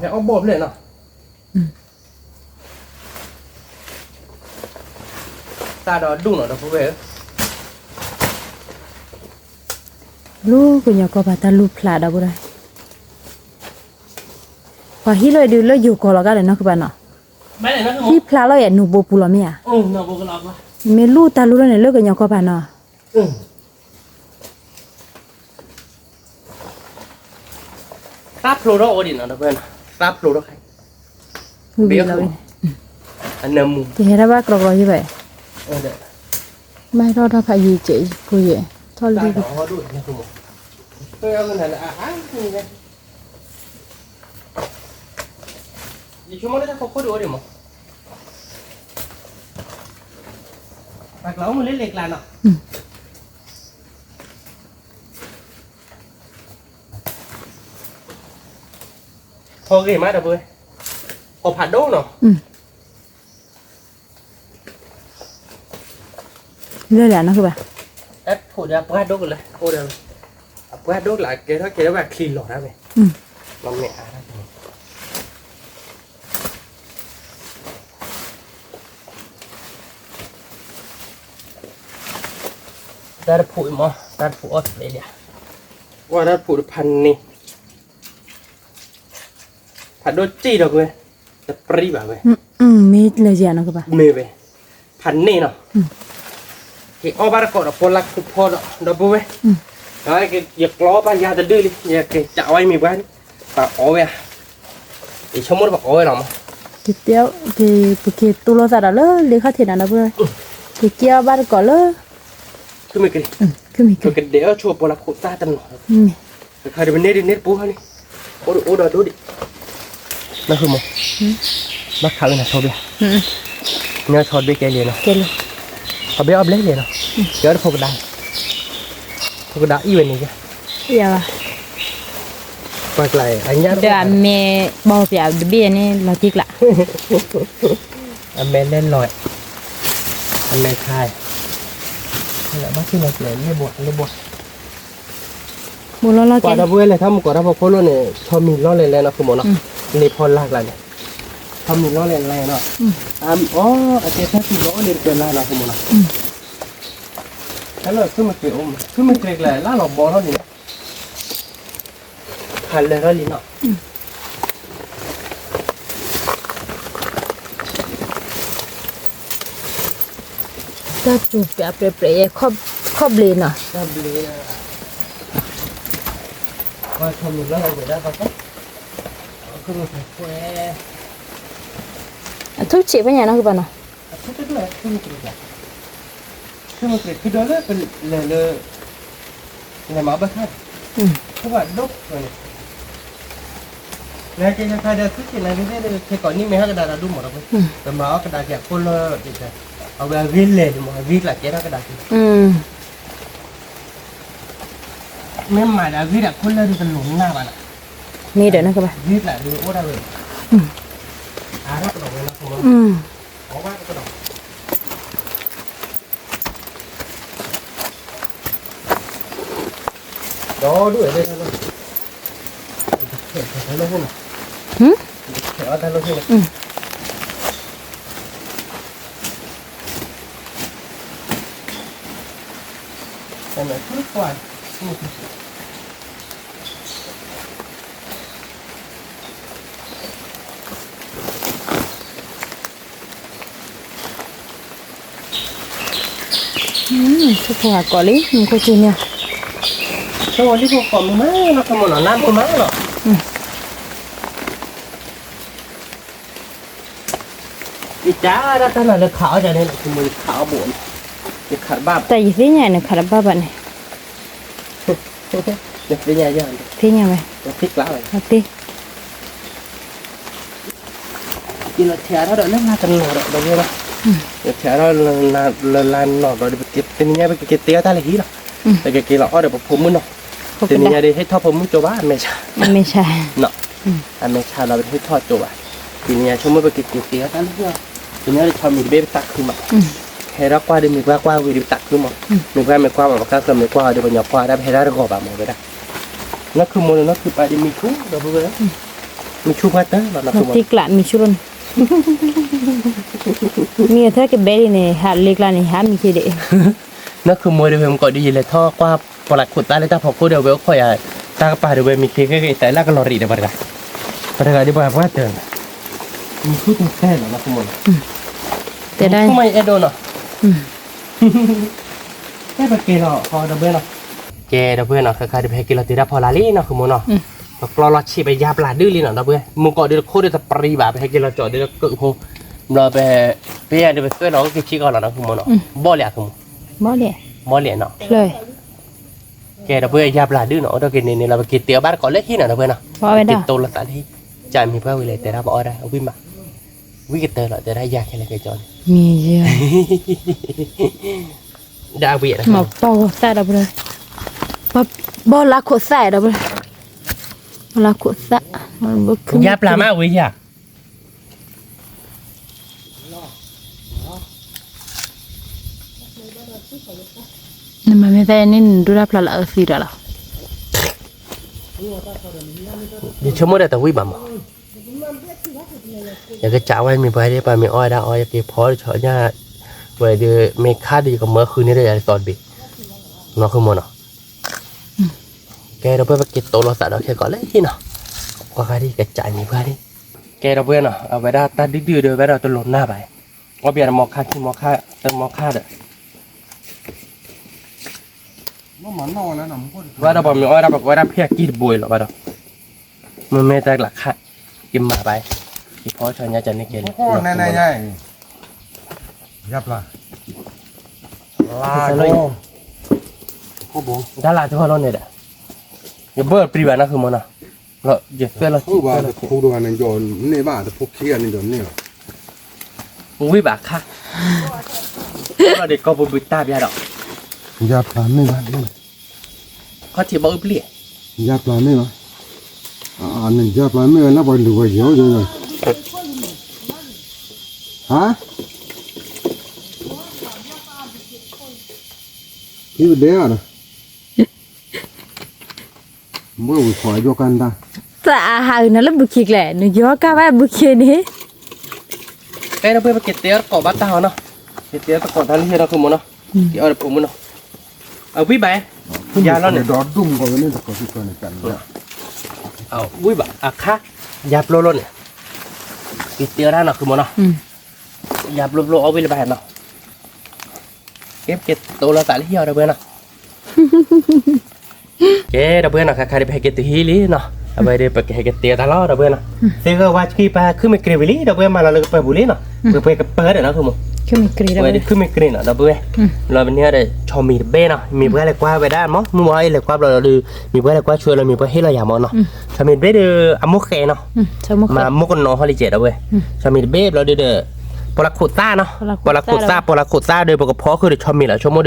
အီၣ်ဘီၣ်ဖျၢၣ်နီၤ တၢ်ဒီးဒူၣ်နီၤ ဒီပုၢ်ဝဲၢ်ဧၢ, လူၤကညီကီၢ်ပၤတၢ်လူၤဖျါဒီပုၢ်ဝဲၢ်, ပှၤဟံၣ်လီၤအံၤဒုးလၢယိၤကီၢ်လီၤဂာ်ဒီးနီၢ်ကပၤနီၤ, ဟံၣ်ဖျါလီၤယဲၢ်နူးဘိပူၤလီၤမ့ၢ်ဧါ, မ့ၢ်လူၤတၢ်လူၤလီၤန့ၣ်လၢကညီကီၢ်ပၤနီၤ. သၣ်ဖျိထီၣ်အိၣ်ဒံးနီၤ ဒီပုၢ်ဝဲၢ်နီၤ, သၣ်ဖျိထီၣ်ခါ, ဘ့လီၤ, အနၢမူ, ကဟဲထီၣ်ဘၣ်ကြီကြီယဲၢ်ဘၣ်, မၤထီၣ်ထီၣ်ဖးယံၤကဲးဖိယဲၢ်, ထီၣ်လံ, ယဆိကမိၣ်လၢတၢ်ခိခိၣ်ဒုးအိၣ်ဒံးမး, ပှၤကျးအိၣ်မူလၢလဲၤကျးနီၤ. ဖီဂ့ၤမးဒီပုၢ်ဝဲၢ်, ဖီဖးဒိၣ်နီၤ, လၢလဲၣ်နီၤဘၣ်, တၢ်ဖိဒီးအပှၢ်ဒိၣ်ကလၢအိၣ်ဒီး, အပှၢ်ဒိၣ်ကလၢအကဲထီၣ်ကဲထီၣ်ဘၣ်ချံလီၤတၢ်မ့ၢ်, လီၤမ့ၢ်အါ တၢ်တဖိအံၤမး တၢ်တဖိအီၣ်သ့လံ, ကွၢ်တၢ်တဖိတဖးန့ၣ်, ဖးဒိၣ်စံၣ်ဒီပုၢ်ဝဲၢ်, တပြံဘၣ်ဝဲ, မ့ၢ်လၢယၤနီၤကပၤ, မ့ၢ်ဝဲ, ဖးန့ၣ်နီၤ, က့ၤအီၣ်ဘၣ်တကိးဒီးပီလၢခိဖီဒီး ဒီပုၢ်ဝဲၢ်, ယကျီပာ်ယၤတဒုလံ ယက့ၤကးဝဲမံၤပှၢ်န့ၣ်, ပှၤအီၣ်ဝဲဧါ, ယဆိကမိၣ်ပှၤအီၣ်ဝဲလီၤမး, ပက့ၤတူၢ်လိာ်သးဒီးလၢလ့ခီၣ်ထံးနီၤဒီပုၢ်ဝဲၢ်, က့ၤက့ၤအီၣ်ဘၣ်တကိးလၢ မ့ၢ်က့ၤ, ပကဒဲးအီၣ်ဆိပီလၢခိတၢ်တနီၤ, တခါဒ်ပန့ၢ်ဒ်န့ၢ်တပူၤဟီန့ၣ်, အိၣ်ဒီးအိၣ်ဒီးဒိၣ်ဒံး, နၢ်ဟူမး, ဘၣ်ခးဝဲနၤဆီဘျဲၣ်, နဆီတဘ့ၣ်ကဲလံနီၤ, အဘ့ၣ်အီၣ်ဘျဲၣ်လံနီၤ, ကဲအီၣ်တဖိကဒါ, ဖိကဒါအံၣ်ဝဲန့ၣ်, ပှၤကျါအံၤ ဒီးအမဲာ်ဘီပၠးတဘ့ၣ်န့ၣ် လီၤတံၢ်ကျါ, အမဲာ်လဲၢ်လီၤ, အမဲာ်ခါ, ဘၣ်ဆ့ၣ်နီၤကျဲလၢဘှီလၢဘှီ ဘူးလီၤလီၤကဲ, ပှၤဒီပုၢ်ဝဲၢ်လဲၤထီၣ်မူကိးထီၣ်ဖီခိၣ်လိၣ်န့ၣ် ဆီမံၤလီၢ်လဲၤလဲၤနီၤ ဃုမီၤနီၤ, လ့ဖီလာ်ကျါန့ၣ်, ဆီမံၤလီၢ်လဲၤလဲၤနီၤ, အီ အကဲထီၣ်တုၤလီၤအိၣ်လၢတကဲလါနီၤ ဃုမီၤနီၤ, ဟဲလီၤဆူမ့ၢ်ကျဲအိၣ်မး ဆူမ့ၢ်ကျဲကျါ လါလီၤဘီထီၣ်န့ၣ်, ဖးလၢထီၣ်လံနီၤ. တၢ်စူၤပျးပြဲးပြဲးယဲ ခီၣ်ဘျ့းနီၤ, ခီၣ်ဘျ့း, ပှၤထီၣ်မုာ်လီၤဝဲဒၣ်ပှၤ, အထူၣ်ဆံးဖဲညါနီၤကပၤနီၤ, အထူၣ်တဒိၣ်, ထူၣ်မုာ်ကြ့ၤ, ထူၣ်မုာ်ကြ့ၤ ခံဒိၣ်လၢပလဲၤလၢ လဲၤမၤဘၣ်ခါ, ထူၣ်ဘၣ်ဒိၣ်န့ၣ်, နက့ၤခါဒီးထူၣ်ဆံးနၤဂ့ၤသ့ၣ် ခဲကိးနံၣ်မ့ၢ်ဟဲကဒါဒီးဒူၣ်မးဒီး, ပမၤအီၣ်ကဒါက့ၤအခိၣ်လၢာ်, အဝဲအဂ့ၢ်လဲၤန့ၣ်မး အဂ့ၢ်ကျးကဲထီၣ်ကဒါက့ၤ, မ့ၢ်မၤဒီးအဂ့ၢ်ဒီးအခိၣ်လၢာ်ဒ်တလိၤနၢ်ဘၣ်နီၤ, မ့ၢ်ဒီးနကဘၣ်, ဂ့ၢ်ကျးဒ်အိၣ်ဒၣ်ဝဲ, အါထီၣ်ကဒီးဝဲလီၤ, အီၣ်ဘၣ်ကဒီး ဒီဒူၣ်ဝဲဒၣ်လီၤ, တခဲအီၣ်တၢ်လီၢ်ဟ့ၣ်နီၤ, တခဲအီၣ်တၢ်လီၢ်ဟ့ၣ်နီၤ, တၢ်မ့ၢ်ဖုကွၢ် ဆိဖိဟးကိးလံ မူခိၣ်က့ၤန့ၣ်, ဆိဖိလံဖိကိးမုာ်မးလီၤ ကမီၤနီၤ နါမုာ်မးလီၤ, ယတၢ်ဒၣ်တၢ်နၤလၢခးအီၣ်ဒ်န့ၣ် ယခးအီၣ်ဘိးန့ၣ်, ယခးတဘၣ်ဘၣ်, တၢ်ယသ့ၣ်ညါနခးတဘၣ်ဘၣ်န့ၣ်, ယသ့ၣ်ညါယသ့ၣ်ညါဝဲ, ယသ့ၣ်ကျါဝဲ, ယသ့ၣ် ယလီၤထဲးအါထီၣ်ဒီးလၢလါတနီၤဒီး ဒီးဝဲလီၤ, ယထဲးအါထီၣ်လၢလါနီၤဒီး တနံၤညါပကက့ၤတ့အီၣ်တၢ်လၢဟံၣ်လီၤ, ပကက့ၤလီၤအီၣ်ဒီးပဖိမုၣ်နီၤ, တနံၤညါဒ်ဟ့ၣ်ထီၣ်ဖိမုၣ်ကၠိဘၣ် အမဲာ်ဆါ, အမဲာ်ဆါ, အမဲာ်ဆါဒီးပဟ့ၣ်ထီၣ်ကၠိဘၣ်, တနံၤညါဆိကမိၣ်ပကက့ၤတ့အီၣ်တၢ်လၢဟံၣ်လီၤ, တနံၤညါဒီးဆီမံၤတဘ့ၣ်ပသးခုမး, ဟဲထီၣ်ကွၢ်ဒီးမံၤပှၢ်ကွၢ်ဝံၤဒီးပသးခုမး, မံၤပှၢ်မ့ၢ်ကွၢ်ဘၣ် ပှၤကါကျၢၤမ့ၢ်ကွၢ်ဒီးပှၤညီကွၢ်ဒၣ် ပဟဲဒၣ်တဂီၤဘၣ်မးဝဲဒၣ်, နီၢ်ခုမိၢ်လၢနီၢ်ခုပၢ်ဒ်မံၤထူဒီးပဝဲ မ့ၢ်ဆူၣ်ပှၢ်တၢၢ်လီၤ နီၢ်ဃုာ်မိၢ်, မ့ၢ်ထံကျးမ့ၢ်ဆူၣ်လီၤန့ၣ်, မ့ၢ်ထဲကဘဲဒ်န့ၣ် ဟးလ့ကျါန့ၣ် ဟးမံၤက့ၤဒံး, နီၢ်ဃုာ်မိၢ်ဒီး မ့ၢ်ကိးဒ်ယလဲၤထီၣ်ကွၢ် ပှၤလၢခိးသၣ်လၢတၢ်ဖီခိၣ်ဒီး အဝဲအိၣ်ခိးယၤ တၢ်ကပၤဒီး ဝဲမ့ၢ်ချ့ခဲက့ၤ တၢ်လၢကလီၤရံးဒီးပှၤတဂၤ, ပှၤတဂၤဒ်ပှၤပှၢ်တၢၢ်, မ့ၢ်ဆူၣ်တၢၢ်လီၤ နီၢ်ဃုာ်မိၢ်လီၤ, တဲဒၣ် မ့ၢ်အဲၣ်ဒိးနီၤ အဲၣ်ပက့ၤလီၤ ဒီပုၢ်ဝဲၢ်နီၤ, ကဲ ဒီပုၢ်ဝဲၢ်နီၤ ခဲခါဒ်ပဟဲက့ၤလီၤတုၤတၢ်ဖီလာ်လံ နီၢ်ဃုာ်မိၢ်နီၤ, ပကျီလီၤဆံး ပယါပျၢ်ဒုလံနီၤ ဒီပုၢ်ဝဲၢ်, မုၢ်ကီးဒ်တခိၣ်ဒ်တပရံဘၣ် ပဟဲက့ၤလီၤကၠီဒ်တကုးဖိ, ဘျီပ ပယါဒ်ပသွဲၣ်လီၤအိၣ်က့ၤခံကီးလီၤ နီၢ်ဃုာ်မိၢ်နီၤ, ဘီၣ်လံ နီၢ်ဃုာ်မိၢ်, ဘီၣ်လံနီၤ, ကဲ ဒီပုၢ်ဝဲၢ် ယါပျၢ်ဒုနီၤ အိၣ်ဒီးက့ၤန့ၣ်န့ၣ်လီၤ ပက့ၤတဲအီၤဘၣ်တကိးလၢဟံၣ်နီၤ ဒီပုၢ်ဝဲၢ်နီၤ, က့ၤတိၢ်လိာ်သးလၢဟံၣ်, ကမ့ၢ်ပှၤဝံၤလဲၣ် တဲဒၣ်ပအီၣ်ဒၣ် ဝံၣ်မး, ဝံၣ်ကတၢၢ်လီၤ တဲဒၣ်ယၤခဲလၢာ်က့ၤကၠီန့ၣ်, မ့ၢ်ယၤ ဒၣ်ဝံၣ်, မ့ၢ်ပီၢ်ဂီၤသၣ်ဒီပုၢ်ဝဲၢ်, ပီၢ်လၢခိးသၣ်ဒီပုၢ်ဝဲၢ်, ပီၢ်လၢခိးသၣ်, ယါပျၢ်မးဝံၤယၤ နမၤမ့ၢ်သးန့ၣ် နဒိၣ်တၢ်ဖျါလၢအအၢသံဒီးလီၤ, ယဆိကမိၣ်ဒီးတဝံၣ်ဘၣ်မး, ယကစးဝဲမ့ၢ်ပှၤဒ် ပှၤမ့ၢ်အီၣ်ဝဲဒၣ်အီၣ် ယက့ၤဖီတဆီညါ, ဝဲဒ်မ့ၢ်ခါဒ်ယကမၢဃုာ်န့ၢ်ဒီးယၤဒ်သိးတဘ့ၣ်, နီၢ်ဃုာ်မိၢ်နီၤ, ကဲ ဒီပုၢ်ဝဲၢ် ပက့ၤတိၢ်လိာ်သးဒီးခဲကီးလၢဟံၣ်နီၤ, ကွၢ်ဃါဒ်ကစးမ့ၢ်ပှၤဒ်, ကဲ ဒီပုၢ်ဝဲၢ်နီၤ အဝဲဒၣ်တၢ်ဒုၣ်ဒုၣ်ဒီးဝဲဒၣ်တလိၣ်နၢ်ဘၣ်, အီၣ်ဘၣ်တမီခါခံမီခါ တမီခါဒီး ဘၣ်ဒီးပှၤမ့ၢ်အီၣ်ဝဲဒၣ် ပကဝဲဒၣ်ဖဲအကံၢ်တဘိအံၤလီၤဘၣ်ဒီး, မ့မ့ၢ်တၢ်လၢခါ, က့ၤမၤဘၣ်, က့ၤဖီဆီညါကန့ၢ်ကဲလဲၣ်, ယါပျၢ်, တၢ်လၢတဂီၢ်လီၤန့ၣ်ဒီး, ယဘၢၣ်ပြံဘၣ်နီၢ်ဃုာ်မိၢ်နီၤ, ယသွဲၣ်လီၤ, တဖိတဂၤန့ၣ် ယန့ၢ်ဘၣ် တဖိခံဂၤန့ၣ် ယန့ၢ်လီၤ ဝံၣ်ဘၣ်ခါ, လီၤဒ်ကီၢ်ပူၤဘုတၢ်ပျၢ်ဒီး, ယါပျၢ်မ့ၢ်ဘၣ်, ခီၣ်ထံးဘီအုၣ်ပျံၢ်, ယါပျၢ်မ့ၢ်ဘၣ်, ယါပျၢ်မ့ၢ်ဘၣ် လၢပှၤလူၤဝဲယိယိယိ, ဟါ, ဟံးပဒဲဘၣ်ဒီး ဘၣ်ဝံၤခီယိကါနတၢ်, သးအဟးဂ့ၤနၤလၢဘုခ့ကျဲ, နယီကါဘၣ်ဘုခ့န့ၣ်, အဲ ဒီပုၢ်ဝဲၢ် ပက့ၤတဲအီၤတကိးဘၣ်တၢ်ဟီနီၤ, က့ၤတဲအီၤတကိးတၢ်လၢဟံၣ်နီၢ်ဃုာ်မိၢ်နီၤ, က့ၤအီၣ်တဖိမုၣ်နီၤ, အဝံၣ်ဘၣ်, ယါလီၤန့ၣ်, ဝံၣ်ဘၣ်အခါ, ယါပျိလီၤန့ၣ်, က့ၤတဲအီၤတၢ်နီၢ်ဃုာ်မိၢ်နီၤ, ယါပျိပျိအီၣ်ဝံၣ်လၢၤဘၣ်နီၤ, က့ၤတိၢ်လိာ်သးလၢဟံၣ်အီၤ ဒီပုၢ်ဝဲၢ်နီၤ ကဲ ဒီပုၢ်ဝဲၢ်နီၤ ခါခါဒ်ပဟဲက့ၤတုၤဟံၣ်လံနီၤ, အဝဲဒ်ပကဟဲက့ၤတဲအီၤတၢ်လီၤ ဒီပုၢ်ဝဲၢ်နီၤ, သ့ၣ်ဂီၢ်ဝါဆှံပှၤခုမ့ၢ်ကြ့ၤဝံၤလံ ဒီပုၢ်ဝဲၢ် မၤလီၤလၢကပၢၤပူၤလံနီၤ, ပှဲၤပှဲၤကပၢၤဒီးနီၤ ဝဲဒ်ခုမ့ၢ်ကြ့ၤနီၤ ဒီပုၢ်ဝဲၢ်, လီၤပန့ၢ်ဒီး ဆီမံၤတဘ့ၣ်နီၤ မ့ၢ်ပှၤလဲၤကွၢ်ဝဲဒၣ် မ့ၢ်မုၢ်ဝါအံၤလဲၤကွၢ်ဘျီဒီး မ့ၢ်ပှၤလဲၤကွၢ်ဆိလီၤ မ့ၢ်ပှၤဟ့ၣ်လီၤယၤမၢ်နီၤ, ဆီမံၤတဘ့ၣ်ဒီး အမိၢ်ဃဲနီၤ မၤမိၢ်ကနီၤဟီလံကဲး ဒီပုၢ်ဝဲၢ်, ဆီမံၤတဘ့ၣ်ဘျီဒ်ဒီး ပီၣ်လဲခိၣ်သၣ်နီၤ, ပီၣ်လဲခိၣ်သၣ် ပီၣ်လဲခိၣ်သၣ်ဒီး ပကဖီအီၣ်ဃုာ်ဒီးဆီမံၤလီၤ ဆိကမိၣ်ဒီး,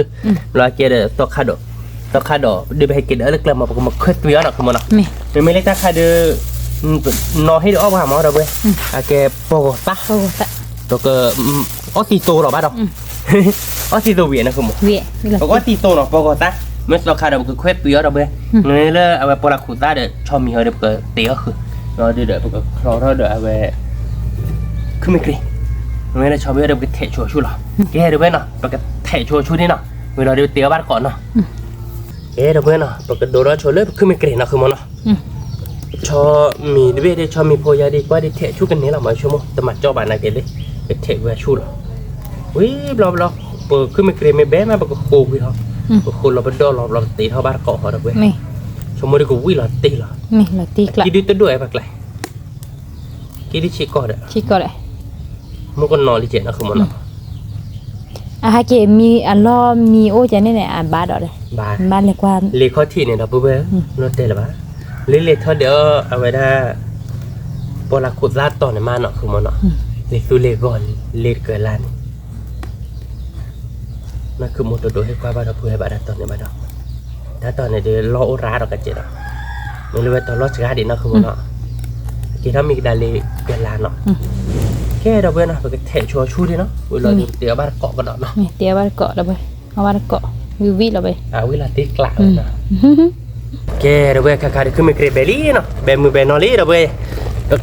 လီၤကဲဒီး သီခါဒီး, သီခါဒီး ဒ်ပဟဲက့ၤဒီးလၢကျဲမး ပကမၤခွဲးသွံးအီၤနီၤ ခုမၢ်နီၤ, မ့မ့ၢ်လၢတၢ်ခါဒီး နီၤဟ့ၣ်ဒီးအီၣ်ပှၤမၢ် ဒီပုၢ်ဝဲၢ်, အကဲပီၣ်ဂီၤသၣ်, ပက အီၣ်သံသိလီၤဘၣ်ဒီး, အီၣ်သံသိဝံၤနီၤ ခုမၢ်, ပကအီၣ်သံသိနီၤ ပီၣ်ဂီၤသၣ်, မ့ၢ်သီခါဒီး ပကခွဲးသွံးအီၤ ဒီပုၢ်ဝဲၢ်, မ့မ့ၢ်လၢအဝဲပီၣ်လဲခိၣ်သၣ်ဒီး ဆီမံၤအီၤဒီး ပကတဲအီၤဃုာ်, ဒီးဒ်ဒီး ပကချီထီၣ်ဒီးအဝဲ ခုမ့ၢ်ကြ့ၤ, မ့မ့ၢ်လၢဆီဘ့ၣ်ဒီး ပကထဲးဆိအဆူၣ်လီၤ, ကဲ ဒီပုၢ်ဝဲၢ်နီၤ ပကထဲးဆိအဆူၣ်ဒ်နီၤ, ဝံၤလီၤဒီးတဲအီၤဘၣ်တကိးနီၤ, ကဲ ဒီပုၢ်ဝဲၢ်နီၤ ပကဒိးထီၣ်ဆိလၢပခုမ့ၢ်ကြ့ၤနီၤ ခုမၢ်နီၤ, ဆီမံၤတဘ့ၣ်ဒ် ဆီမံၤဖိယါဒ် ကွၢ်ဒ်ထဲးဆူၣ်ကန့ၢ်လီၤမၢ် ဆိကမိၣ် တမၤကၠီၣ်ဘၣ်နာ်က့ၤသ့ၣ်, ပထဲးဝဲဆူၣ်လီၤ, ဝံၤဘျီဘျီ, ပခုမ့ၢ်ကြ့ၤမ့ၢ်ဘဲမး ပကဃိကွံာ်ထီၣ်, ပဃိလီၤပဒီလီၤဘျီ ပတ့ထီၣ်ဘၣ်တကိးဃီ ဒီပုၢ်ဝဲၢ်, ဆိကမိၣ်ဒ်ကဝံၣ်လီၤတ့ၢ်လီၤ, ကံဒ်တဒိၣ်အဲၣ်ပကျဲ ကံဒ်ဆံးကီၢ်ဒီး, မ့ၢ်ကနီၤလံကဲးနီၤ ခုမၢ်နီၤ, အဟဲက့ၤမံအလီၢ်မံအိၣ်ကဲန့ၣ်န့ၣ် အဘၣ်ဒီး, ဘၣ်လဲၤကွၢ်, လ့ခီၣ်ထံးန့ၣ်ဒီး ပုၢ်ဝဲၢ်, လီၤတဲာ်လၢၤဘၣ်, လၢလဲၤထီၣ်ဒီး အဝဲဒၣ် ပီၣ်လဲခိၣ်သၣ်တီၤန့ၣ်မးနီၤ ခုမၢ်နီၤ, လ့သူလ့ဂီၢ်လ့တကလါန့ၣ် နခုမၢ်တဒိးဟ့ၣ်ကွၢ်ဘၣ်ဒီး ပုၢ်ဝဲၢ်ဘၣ်တၢ်တီၤန့ၣ်ဘၣ်ဒီး, တၢ်တီၤန့ၣ်ဒီး လီၢ်အိၣ်ရၤဒီးကစဲးဒီး, မ့ၢ်လၢဝဲတီၤလီၢ်စှၤဒံးနီၤ ခုမၢ်နီၤ, က့ၤထီၣ်မံကဒါလ့ကလါနီၤ, ကဲ ဒီပုၢ်ဝဲၢ်နီၤ ပကထဲးဆိအဆူၣ်ဒ်နီၤ ဝံၤလီၤဒီး ပတ့အီၤဘၣ်တကိးကဒီးနီၤ, တ့အီၤဘၣ်တကိး ဒီပုၢ်ဝဲၢ်, အီၣ်ဘၣ်တကိး, ဝံၤဝံၤလီၤတ့ကျးဝဲနီၤ ကဲ ဒီပုၢ်ဝဲၢ် ခါခါဒ်ခုမ့ၢ်ကြ့ၤဘဲလံနီၤ ဘဲမုာ်ဘဲနီၤလံ ဒီပုၢ်ဝဲၢ်, ပက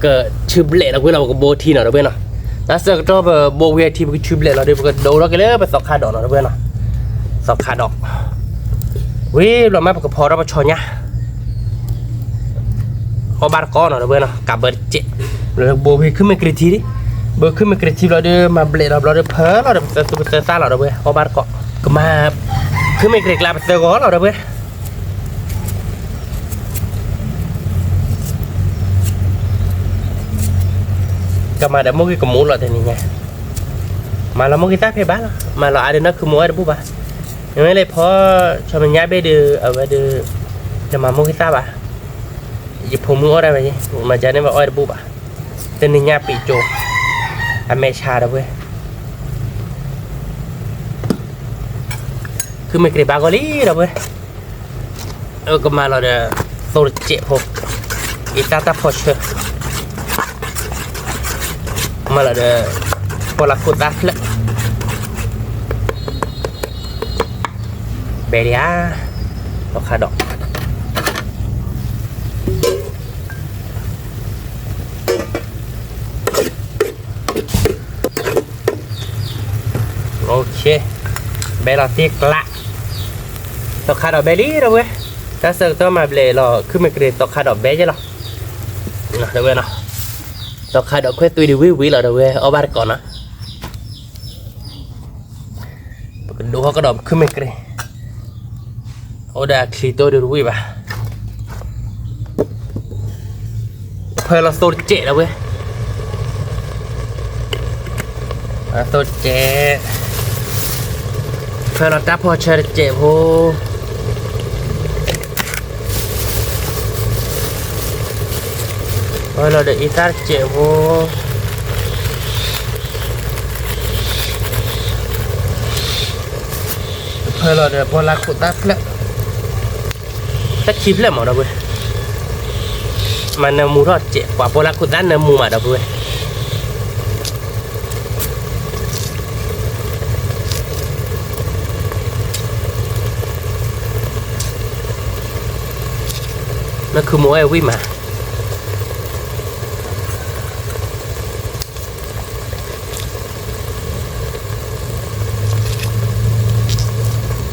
ဆူဘျဲးလီၤကွံာ်လီၤ ပကဘိထံနီၤ ဒီပုၢ်ဝဲၢ်နီၤ. တၢ်ဆၢကတီၢ်ပဘိဝံၤအထံ ပကဆူဘျဲးလီၤဒီး ပကဒိးထီၣ်က့ၤလၢပသီခါဒီးနီၤ ဒီပုၢ်ဝဲၢ်နီၤ. သီခါဒီး ဝံၤဘျီမး ပကဖီထီၣ်ပဆီညါ အီၣ်ဘၣ်တကိးနီၤ ဒီပုၢ်ဝဲၢ်နီၤ. ကးဘၢတစဲး ဘိဝံၤခုမ့ၢ်ကြ့ၤထံလံ. ဘိခုမ့ၢ်ကြ့ၤထံဘျီဒီး မၤဘျဲးလီၤဘျီဒီး ဖၢလီၤဒီး ပသၢသူၣ်ပသၢသၣ်လီၤ ဒီပုၢ်ဝဲၢ်. အီၣ်ဘၣ်တကိး ကမၤခုမ့ၢ်ကြ့ၤကျါ ပသၢဂီၤလီၤ ဒီပုၢ်ဝဲၢ်. ကမၤဒီးမိၢ်ဂ့ၤကမူၣ်လီၤတနံၤညါ. မၤလီၤမိၢ်ဂ့ၤသၣ်ဖဲဘၣ်လီၤ, မၤလီၤအါဒီးနီၢ်ခုမိၢ်ဝဲတဘူၣ်ဘၣ်. မ့မ့ၢ်လၢဖီဆီမညါဘ့ၣ်ဒီး အဝဲဒီး တမၤမိၢ်ဂ့ၤသၣ်ဘၣ်. ယဖိမုၣ်အီၣ်ဒၣ်ဝဲ, မၤကန့ၢ်ဘၣ်အီၣ်တဘူၣ်ဘၣ်. တနံၤညါပံးကၠိ အမဲာ်ဆှးဒီပုၢ်ဝဲၢ်. ခုမ့ၢ်ကြ့ၤဘၣ်ဂီၤလံ ဒီပုၢ်ဝဲၢ်. ကမၤလီၤဒီး သိတစဲးဖိ, အံသၣ်တၢ်ဖီဆၢ, မၤလီၤဒီး ပီၣ်လဲၣ်ခိၣ်သၣ်ဖျၢၣ်, ဘဲလံဧါ, သီခါဒီး ဘဲလီၤတ့ၢ်ကျး, သီခါဒီးဘဲလံ ဒီပုၢ်ဝဲၢ်. တၢ်ဆၢကတီၢ်မၤဘျဲးလီၤ ခုမ့ၢ်ကြ့ၤ သီခါဒီးဘဲယဲလီၤ ဒီပုၢ်ဝဲၢ်နီၤ. သီခါဒီးခွဲးသွံဒံးဝံၤဝံၤလီၤ ဒီပုၢ်ဝဲၢ်, အီၣ်ဘၣ်တကိးနီၤ. ပကဒိးထီၣ်ကဒီးပခုမ့ၢ်ကြ့ၤ, အိၣ်ဒီးအချံတိၢ်ဒံးတဝံၣ်ဘၣ်. ဖၢလီၤသိတစဲး ဒီပုၢ်ဝဲၢ်, သိတစဲး, ဖၢလီၤတၢ်ဖီဆၢတစဲးဖိ, ဖၢလီၤဒီးအံသၣ်တစဲးဖိ, ဖၢလီၤဒီးပီၣ်လဲၣ်ခိၣ်သၣ်ဖျၢၣ်, တၢ်ခံဖျၢၣ်မး ဒီပုၢ်ဝဲၢ်. မၤနၢမူထီၣ်စဲး ပှၤပီၣ်လဲၣ်ခိၣ်သၣ်နၢမူမး ဒီပုၢ်ဝဲၢ်. နၢ်ခုမိၢ်ဝဲဝံၣ်မး ပီၣ်လဲၣ်ခိၣ်သၣ်ခံဖျၢၣ်လီၤ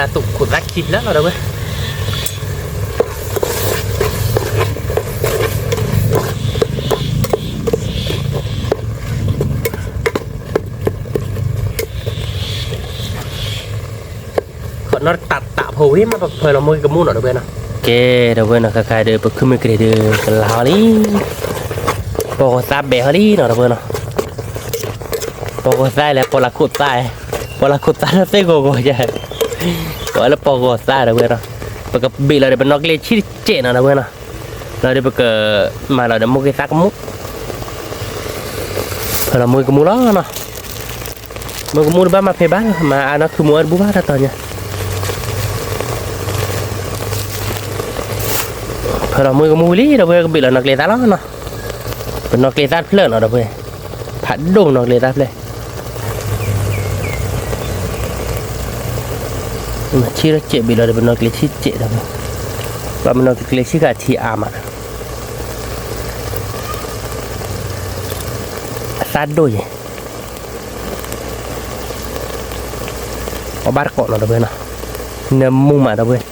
ဒီပုၢ်ဝဲၢ်. ခီနီၣ်တးတးဖိဝံၤမး ပဖၢလီၤမိၢ်ဂ့ၤကမူၣ်နီၤ ဒီပုၢ်ဝဲၢ်နီၤ. ကဲ ဒီပုၢ်ဝဲၢ်နီၤ ခဲခါဒီး ပခုမ့ၢ်ကြ့ၤဒီး ကလၤအီၤလံ. ပီၣ်ဂီၤသၣ်ဘဲဟီလံနီၤ ဒီပုၢ်ဝဲၢ်နီၤ. ပီၣ်ဂီၤသၣ်လဲၣ် ပီၣ်လဲၣ်ခိၣ်သၣ်, ပီၣ်လဲၣ်ခိၣ်သၣ်လၢသ့ၣ်ဂီၤဂီၤယဲ, ကိးဝဲလၢပီၣ်ဂီၤသၣ် ဒီပုၢ်ဝဲၢ်နီၤ. ပကဘ့ၣ်လီၤဒီး ပနီၣ်ကျဲဆံၣ်တစဲးနီၤ ဒီပုၢ်ဝဲၢ်နီၤ. လီၤဒီးပကမၤလီၤဒီးမိၢ်ဂ့ၤသၣ်ကမူၣ်, ဖၢလီၤမိၢ်ဂ့ၤကမူၣ်လီၤနီၤ. မိၢ်ဂ့ၤကမူၣ်တဘၣ်မၤဖဲဘၣ်လီၤ, မၤအါနီၢ်ခုမိၢ်ဝဲတဘူၣ်ဘၣ်တၢ်တီၤညါ. ဖၢလီၤမိၢ်ဂ့ၤကမူၣ်ဝံၤလံ ဒီပုၢ်ဝဲၢ် ကဘ့ၣ်လီၤနီၣ်ကျဲသၣ်လီၤနီၤ. ပနီၣ်ကျဲသၣ်တဖျၢၣ်နီၤ ဒီပုၢ်ဝဲၢ်, ဖးဒိၣ်ပနီၣ်ကျဲသၣ်တဖျၢၣ်. ဆံၣ်ထီၣ်စဲးဘ့ၣ်လီၤဒီး ပနီၣ်ကျဲဆံၣ်စဲးဒီး, ဘၣ်မနီၣ်ကျဲဆံၣ်ဃာ်ထံအါမး, အသၣ်ဒိၣ်ယဲ, အီၣ်ဘၣ်တကိးနီၤ ဒီပုၢ်ဝဲၢ်နီၤ. နၢမူမး ဒီပုၢ်ဝဲၢ်,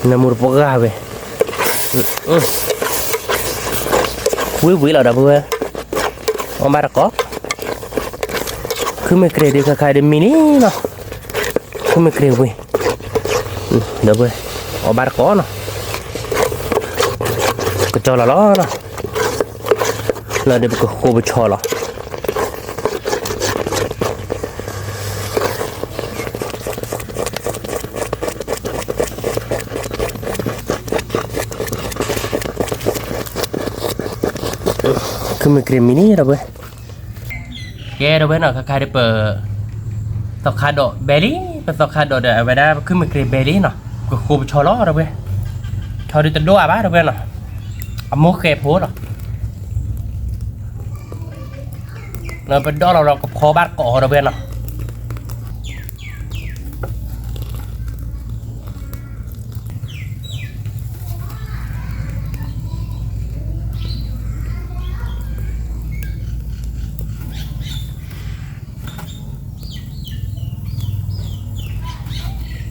နၢမူတပှၢ်ဝဲ ဝံၤဝံၤလီၤ ဒီပုၢ်ဝဲၢ်, အီၣ်ဘၣ်တကိး. ခုမ့ၢ်ကြ့ၤဒုးခါခါဒုးမံန့ၣ်လီၤ, ခုမ့ၢ်ကြ့ၤဝံၤ, ဒီပုၢ်ဝဲၢ်, အီၣ်ဘၣ်တကိးနီၤ, ကကၠီလီၤလီၤနီၤ, လီၤဒီးပကဃိပဆီလီၤ. ခုမ့ၢ်ကြ့ၤမံၤန့ၣ် ဒီပုၢ်ဝဲၢ်, ကဲ ဒီပုၢ်ဝဲၢ်နီၤ, ခါခါဒုးပ သီခါဒီးဘဲလံ, ပသီခါဒီးဒီး အဝဲဒၣ်ပခုမ့ၢ်ကြ့ၤဘဲလံနီၤ, ပကဃိပဆီလီၤ ဒီပုၢ်ဝဲၢ်, ဆီဒုးတဒိၣ်အါဘၣ် ဒီပုၢ်ဝဲၢ်နီၤ, အမိၢ်ဃဲဖိလီၤ. လၢပဒီၣ်လီၤလီၤကဖီဘၣ်တကိး ဒီပုၢ်ဝဲၢ်နီၤ.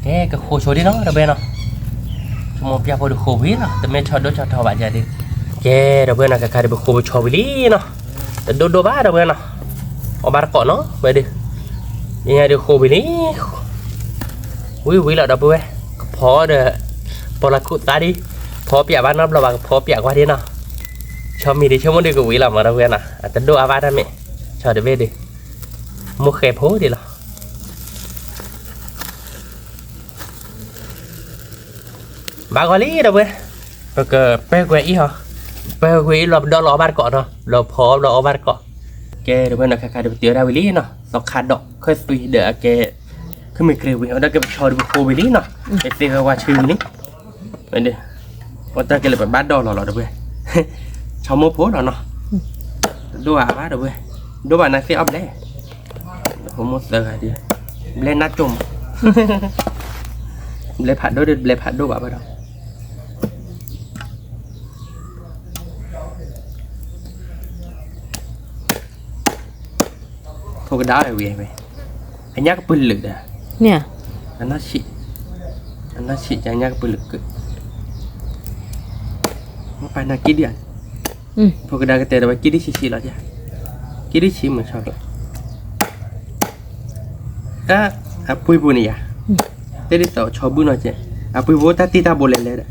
ကဲ ကဃိးဆိဒ်နီၤ ဒီပုၢ်ဝဲၢ်နီၤ, ဆိကမိၣ်ပျၢ်ဖိဒုးဃိးဝံၤလီၤ, တမ့ၢ်ဆီဒိၣ်ဆီထီဘၣ်ယၤဒုး, ကဲ ဒီပုၢ်ဝဲၢ်နီၤ, ခဲခါဒုးပဃိပဆီဝံၤလံနီၤ, တဒိၣ်ဒိၣ်ဘၣ် ဒီပုၢ်ဝဲၢ်နီၤ, အီၣ်ဘၣ်တကိးနီၤ ဝဲဒုး, ယညါဒုးဃိးဝံၤလံ, ဝံၤဝံၤလီၤ ဒီပုၢ်ဝဲၢ်, ကဖီဒီး ပီလၢခိၣ်သၣ်ဒံး, ဖီပၠးဘၣ်နီတဘျီဘၣ် ကဖီပၠးကွၢ်ဒံးနီၤ, ဆီမံၤဒုးဆိကမိၣ်ဒုးကဝံၤလီၤမး ဒီပုၢ်ဝဲၢ်နီၤ, အတဒိၣ်အါဘၣ်တၢ်မ့ၢ်, ဆီတဘ့ၣ်ဒုး, မိၢ်ဃဲဖိဒံးလီၤ ဘၣ်ဂီၤလံ ဒီပုၢ်ဝဲၢ်, ပကပဲကွဲးအံၤဟီ, ပဲကွဲးအံၤလီၤ ပဒီလီၤအီၣ်ဘၣ်တကိးနီၤ, လီၤဖီဘျီအီၣ်ဘၣ်တကိး, ကဲ ဒီပုၢ်ဝဲၢ်နီၤ, ခဲခါဒုးပတုၤဝဲဒၣ်ဝံၤလံနီၤ, သီခါဒီး ခၢၣ်သွံဒီးအကဲ ခမ့ၢ်ကြ့ဝံၤ အီၣ်တၢ်ကဲပဆီဒုးပဃိဝံၤလံနီၤ, ကသ့ၣ်ဂဲၤဝါဆှံဝံၤလံ, အီၣ်တၢ်ကဲလၢပဘၣ်ဒီလီၤလီၤ ဒီပုၢ်ဝဲၢ်, ဆီမိၢ်ဖိလီၤနီၤ, တဒိၣ်အါဘၣ် ဒီပုၢ်ဝဲၢ်, ဒိၣ်ဘၣ်နသ့ၣ်အီၣ်ဘျဲၣ် ဖိမိၢ်သၢဂၤဒံး, ဘျဲၣ်နၢ်ကၠိၣ်မး, ဘျဲၣ်ဖးဒိၣ်ဒီး ဘျဲၣ်ဖးဒိၣ်ဘၣ်ဘၣ်ဒီး, ဖိကဒါဝဲဝဲ, အညၣ်ကပုာ်လုာ်ဒီး, အနီၢ်ဆံး, အနီၢ်ဆံးကညၣ်ကပုာ်လုာ်ကု, ပၢ်နၢ်က့ဒံၣ်ဧါ, ဖိကဒါကတဲဒီးဝဲက့ဒံၣ်ဆံးဆံးလီၤ, က့ဒံၣ်ဆံးမုာ်ဆီလီၤ အပှ့ၤပူၤန့ၣ်ယၤ, တဲဒ်သိးဆီဘုၣ်နီၤကဲ, အပှ့ၤပူၤတၢ်တ့တၢ်ဘိလဲၤလဲၤဒီး,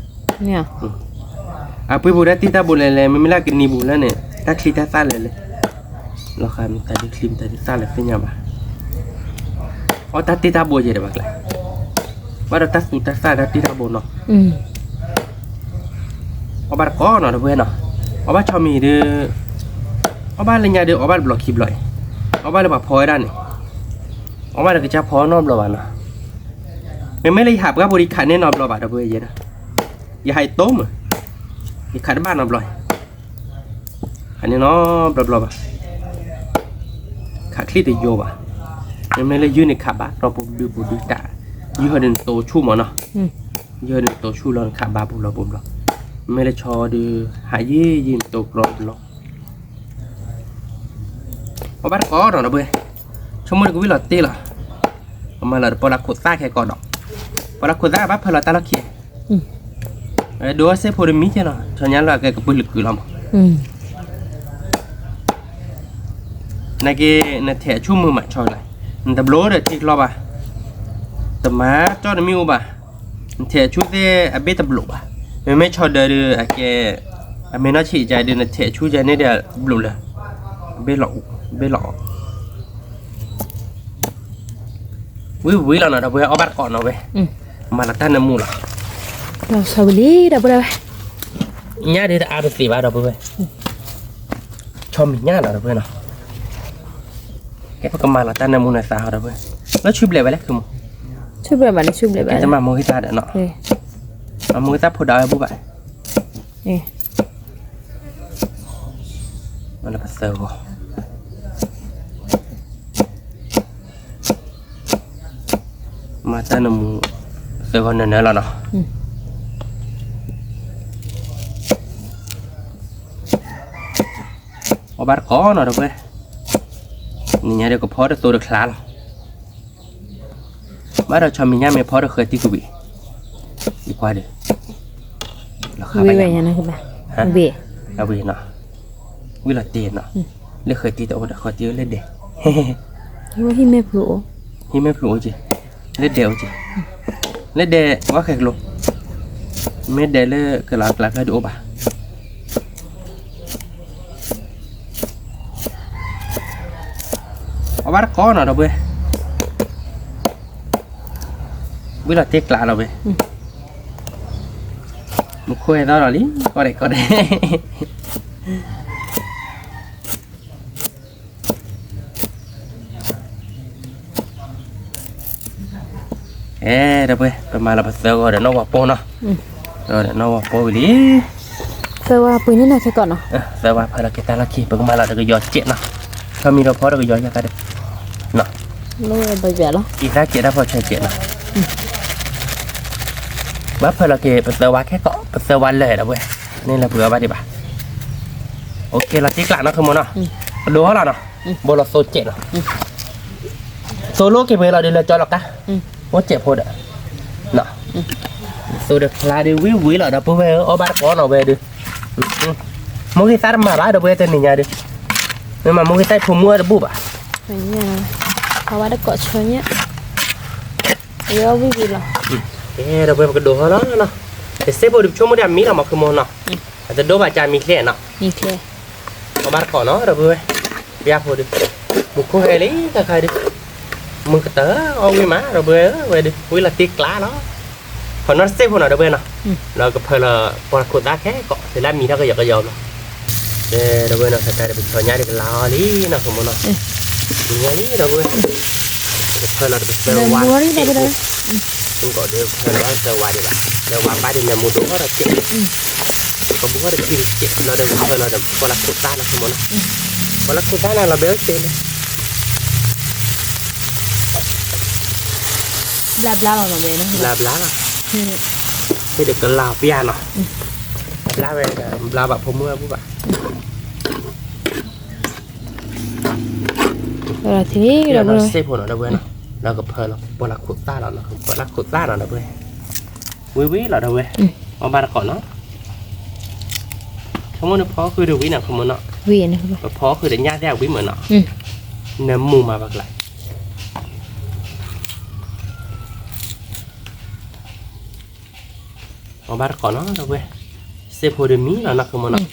အပှ့ၤပူၤတၢ်တ့တၢ်ဘိလဲၤလဲၤ မ့မ့ၢ်လၢကနံၤပူၤလၢန့ၣ် တၢ်ချံတၢ်သၣ်လဲၤလဲၤ, လီၤဃးမတၤဒုးချံမတၤဒုးသၣ်လဲၤသ့ၣ်ညါဘၣ်, အီၣ်တၢ်တ့တၢ်ဘိယဲဒီးဘၣ်ကျဲ, ဘၣ်ဒီးတၢ်သူတၢ်သၣ်တၢ်တ့တၢ်ဘိနီၤ အီၣ်ဘၣ်တကိးနီၤ ဒီပုၢ်ဝဲၢ်နီၤ, အီၣ်ဘၣ်ဆီမံၤဒုး, အီၣ်ဘၣ်လၢညါဒုး အီၣ်ဘၣ်တဘျီခံဘျီအံၤ, အီၣ်ဘၣ်လၢပှၤဖီဝဲဒၣ်န့ၣ်, အီၣ်ဘၣ်ဒီးကစၢ်ဖီနီတဘျီဘၣ်နီၤ, မ့မ့ၢ်လၢယဟးပှၢ်ပူၤဒံးခးန့ၢ်နီတဘျီဘၣ် ဒီပုၢ်ဝဲၢ်ယဲဒီး, ယဟးယတိၢ်မုာ်, ယခးတဘၣ်နီတဘျီ, ခးန့ၢ်နီတဘျီဘၣ်, ခးချံတယိဘၣ်, မ့မ့ၢ်လၢယုၢ်န့ၣ်ခးဘၣ် ဒီးပူၤဒုပူၤဒုတၢ်, ယုၢ်ဟီဒုးနတိၤဆူၣ်မးနီၤ ယုၢ်ဟီဒုးနတိၤဆူၣ်လီၤ နခးဘၣ်ပူၤလီၤပူၤဘျီ, မ့မ့ၢ်လၢဆီဒုး ဟးယံာ်ယံာ်နတိၤကြီတဘျီ, အီၣ်ဘၣ်တကိးနီၤ ဒီပုၢ်ဝဲၢ်, ဆိကမိၣ်ဒုးကဝံၣ်လီၤတ့ၢ်လီၤ, ပမၤလီၤဒီးပီလၢခိၣ်သၣ်ခဲကိးဒီး, ပီလၢခိၣ်သၣ်ဘၣ်ဖၢလီၤတၢ်လီၢ်ခံ ဒိးစ့ၢ်ဖိတမံၤကဲနီၤ ဆီညါလၢအကဲကပုာ်လုာ်ကုာ်လီၤမး, နာ်က့ နထဲးအဆူၣ်မုာ်မးဆီကျါ, နတဘျိဒီးထံကျီဘၣ်, တမၤကၠီတမံၤအိၣ်ဘၣ်, နထဲးအဆူၣ်သ့ၣ်အဘ့ၣ်တဘျိးဘၣ်, မ့မ့ၢ်ဆီဒၢဒုးအကဲ, အမ့ၢ်နီၢ်ဆံးကါဒုး နထဲးအဆူၣ်ကါန့ၣ်ဒီးဘျိးလၢ, ဘ့ၣ်လီၤအီၤ, ဘ့ၣ်လီၤအီၤ ဝံၤဝံၤလီၤနီၤ ဒီပုၢ်ဝဲၢ်အီၣ်ဘၣ်တကိးနီၤဝဲ, မၤလီၤတၢ်နၢမူလီၤ, လီၤဆီဝံၤလံဒီပုၢ်ဝဲၢ်, ညၣ်ဒုးတအါပသ့ဘၣ်ဒီပုၢ်ဝဲၢ်, ဆီမံၤညၣ်လီၤဒီပုၢ်ဝဲၢ်နီၤ, ကဲပကမၤလီၤတၢ်နၢမူနသးဟီဒီပုၢ်ဝဲၢ်, လၢဆူဘျဲးဝဲလဲၣ် ဆူဘျဲးဘၣ်လၢဆူဘျဲးဘၣ်, ကဲတမၤမိၢ်ဂ့ၤတၢ်ဒီးနီၤ, မၤမိၢ်ဂ့ၤတၢ်ဖိဒၣ်ဝဲဘူၣ်ဘၣ် မၤလၢပသၢဂီၤ, မၤတၢ်နၢမူ, သၢဂီၤနၢၤနၢၤလီၤနီၤ, အီၣ်ဘၣ်တကိးနီၤဒီပုၢ်ဝဲၢ်, နံၤညါဒီးကဖီတသိတချါလီၤ ဘၣ်ဒီးဆီမံၤညၣ်မ့ၢ်ဖီဒီးဃၢၤတံၢ်ကဝံၤ, ယကွၢ်ဒီး, လီၤဃာ်ဘၣ်ယၤ, အဝံၤနီၤ, ဝံၤလီၤတ့ၢ်နီၤ, လၢဃၢၤတံၢ်တအိၣ်ဒီးဃၢၤတံၢ်အိၣ်လၢဒဲး, ဟံၣ်မဲာ်ဖျိအိၣ်က့ၤ, လၢဒဲးအိၣ်က့ၤ, လၢဒဲးဝဲဃဲၤကျိ, မ့ၢ်ဒဲးလၢကလၤကျါဖျၢၣ်ဒုးအိၣ်ဘၣ် အီၣ်ဘၣ်တကိးနီၤဒီပုၢ်ဝဲၢ်, ဝံၤလီၤတ့ၢ်ကျးလီၤဝဲ, မူခိၣ်ဟဲသီလီၤလံ, ကီဒဲးကီဒဲး အဲ ဒီပုၢ်ဝဲၢ် ပမၤလီၤပသၢဂီၤဒီးနီၢ်ဝၤပိၢ်နီၤ, ဒီးနီၢ်ဝၤပိၢ်ဝံၤလံ, သၢဝၤပှ့ၤန့ၢ်နၤခဲကိးနီၤ, သၢဝၤဖဲလီၤက့ၤတၢ်လီၢ်ခံ ပကမၤလီၤတကယီၤစဲးနီၤ, ထီၣ်မံဒီးဖီတကယီၤယၤကါဒီး, လၢဘၣ်ယွၤလီၤ, အံသၣ်စဲးတၢ်ဖီဆဲးစဲးနီၤ, ဘၣ်ဖဲလီၤက့ၤပသၢဝၤခဲကိး ပသၢဝၤလၢာ်ဒီပုၢ်ဝဲၢ်, န့ၣ်လၢပှၤဘၣ်ဒံးဘၣ်, အိၣ်က့ၤလီၤတ့ၢ်ကျးနီၤ ခမနီၤ, ပဒိၣ်ဟီၣ်လီၤနီၤ, ဘိလီၤသိစဲးနီၤ, သိလိက့ၤပှဲၤလီၤဒုးလၢကၠီလီၤကါ, အိၣ်စဲးဖိဒီး, နီၤ, သိဒီးဖျါဒုးဝံၣ်ဝံၣ်လီၤ ဒီပုၢ်ဝဲၢ်ဧၢ, အီၣ်ဘၣ်တကိးနီၤဝဲဒုး, မိၢ်ဂ့ၤသၣ်တမၤဘၣ် ဒီပုၢ်ဝဲၢ် တနံၤညါဒုး, မ့ၢ်မၤမိၢ်ဂ့ၤသၣ်ဖိမုၣ်အတဘူၣ်ဘၣ်, အီၣ်ဘၣ်တကိးဆၢညါ, ဝံၣ်ဝံၣ်လီၤ, ကဲ ဒီပုၢ်ဝဲၢ် ပကဒိးဟီလီၤနီၤ, တစဲးဖိဒုး ပဆိကမိၣ်ဒ်အမံၤလီၤ မၤဃုာ်မၢ်နီၤ, အတဒိၣ်ဘၣ် ကမံၤချ့နီၤ, အီၣ်ဘၣ်တကိးနီၤ ဒီပုၢ်ဝဲၢ်, ပျၢ်ဖိဒုး, မူခိၣ်ဟဲလံ ခါခါဒုး, မုၢ်ကတၢၢ် အီၣ်ဝံၣ်မး ဒီပုၢ်ဝဲၢ်ဧၢ, ဝဲဒုး ဝံၣ်လီၤတံၢ်ကျါလီၤ, ဖီနီတစဲးဖိနီၤ ဒီပုၢ်ဝဲၢ်နီၤ, ဒီးကဖၢလီၤ ပှၤခိးသၣ်ခဲကိး သုလၢအမံၤထီၣ်ကယီကယီလီၤ, ကဲ ဒီပုၢ်ဝဲၢ်နီၤ, ခဲခါဒုး ပဆီညါဒုးကလါအီၤလံနီၤ ဃုာ်မၢ်နီၤ, မံၤညါလံ ဒီပုၢ်ဝဲၢ်, ကဖၢလီၤတကသၢဝါတစဲးဖိ, ကိးဒုးဖၢလီၤတကသၢဝါဒံးဘၣ်, လၢဝါဘၣ်ဒုး နၢမူဒိၣ်ထီၣ်တစဲး, ကဘုၣ်ထီၣ်တထံၣ်တစဲး လီၤဒီးကဖၢလီၤဒီး ပှၤလၢခိးသၣ်နီၤ ဃုာ်မၢ်နီၤ, ပှၤလၢခိးသၣ်န့ၣ် လီၤဘဲအီၤစဲးလၢ ဘျါဘျါလီၤ, ဘျါဘျါလီၤ, ဟ့ၣ်ဒီးကလါပျၢ်နီၤ, ဘျါဝဲ ဘျါဘၣ်ဖိမုၣ်အဘူၣ်ဘၣ်, ဒီးစဲးဖိနီၤ ဒီပုၢ်ဝဲၢ်နီၤ, ဒီးကဖၢလီၤ ပှၤလၢခိးသၣ်လီၤ, ပှၤလၢခိးသၣ်နီၤ ဒီပုၢ်ဝဲၢ်, ဝံၣ်ဝံၣ်လီၤ ဒီပုၢ်ဝဲၢ်, အီၣ်ဘၣ်တကိးနီၤ, ဆိကမိၣ်န့ၣ် ဖီဃုာ်ဒီးဝံၣ်နီၤ ဃုာ်မၢ်နီၤ, ပဖီဃုာ်ဒီးညၣ်သ့ၣ်အဝံၣ်မၢ်နီၤ, နၢမူမးဘၣ်ကျါ အီၣ်ဘၣ်တကိးနီၤ ဒီပုၢ်ဝဲၢ်, စဲးဖိဒီးမံၤလီၤနီၤ ဃုာ်မၢ်နီၤ,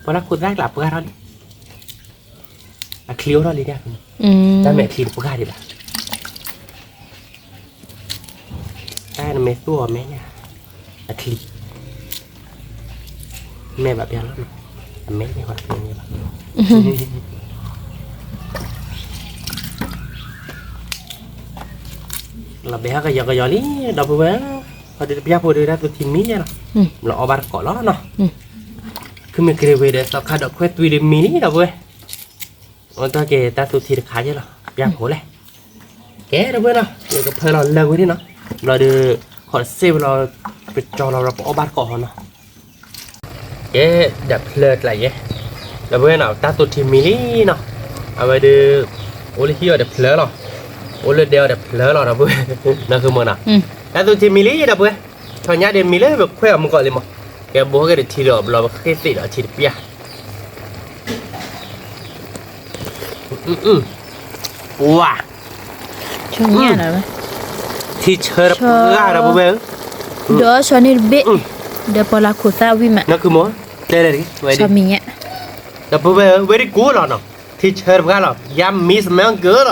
ပှၤလၢခိးသၣ်ကျါပှၢ်ထီၣ်လံ, အချံအိၣ်ထီၣ်လံဒၣ်, တၢ်မဲာ်ချံတပှၢ်ဒံးဘၣ်, တၢ်နမဲာ်သူၣ်အီၤမဲာ်ညါ, အချံ, မဲာ်ဘၣ်ပျၢ်လီၤ, အမဲာ်န့ၣ် ပှၤတပျၢ်န့ၣ်ဘၣ် လီၤဘဲဟီၣ်ကယီကယီလံ ဒီပုၢ်ဝဲၢ်, ပှၤဒုးတပျၢ်ဖိဒုးတၢ်သူၣ်ထံမံၤယဲလီၤ, လီၤအီၣ်ဘၣ်တကိးလီၤနီၤ, ခုမ့ၢ်ကြ့ၤဝဲဒီး သီခါဒီးခွဲးသွံဒုးမံၤလံ ဒီပုၢ်ဝဲၢ်, အတၢ်က့ၤတၢ်သူၣ်ထံတခါယဲလီၤ ပျၢ်ဖိလဲၣ်, ကဲ ဒီပုၢ်ဝဲၢ်နီၤ ယကဖၢလီၤလၢဝဲဒၣ်နီၤ, ဘျီဒီး ခီၣ်စ့ၢ်ဝဲလီၤ, ပကၠီလီၤ ပအီၣ်ဘၣ်တကိးဟီနီၤ ကဲ ဒီးဖျၢၣ်ကျါယဲ, ဒီပုၢ်ဝဲၢ်နီၤ တၢ်သူၣ်ထံမံၤလံနီၤ, အဝဲဒုး အိၣ်လၢဟံၣ်အီၤဒီးဖျၢၣ်လီၤ, အိၣ်လၢဒဲအီၤဒီးဖျၢၣ်လီၤ ဒီပုၢ်ဝဲၢ်, နီၤ ဃုာ်မၢ်နီၤ, တၢ်သူၣ်ထံမံၤလံ ဒီပုၢ်ဝဲၢ်, ဆီညါဒုးမံၤလၢပခွဲးအီၤမုၢ်ကီးလံမး, ကဲဘိဟီၣ်က့ၤတထံဒီး ဘျီပဃ့သ့ၣ်ဒီးထံတပျၢ် ဝါ, ထံဆၢတပှၢ်ဒီပုၢ်ဝဲၢ်ဧၢ, ဒီးဆီန့ၣ်တဘ့ၣ်, ဒီးပှၤလၢခိးသၣ်ဝံၣ်မး, ဆီမံၤညါ, ဒီပုၢ်ဝဲၢ်ဧၢ ဝဲဒၣ်ကိၢ်လီၤနီၤ, ထံ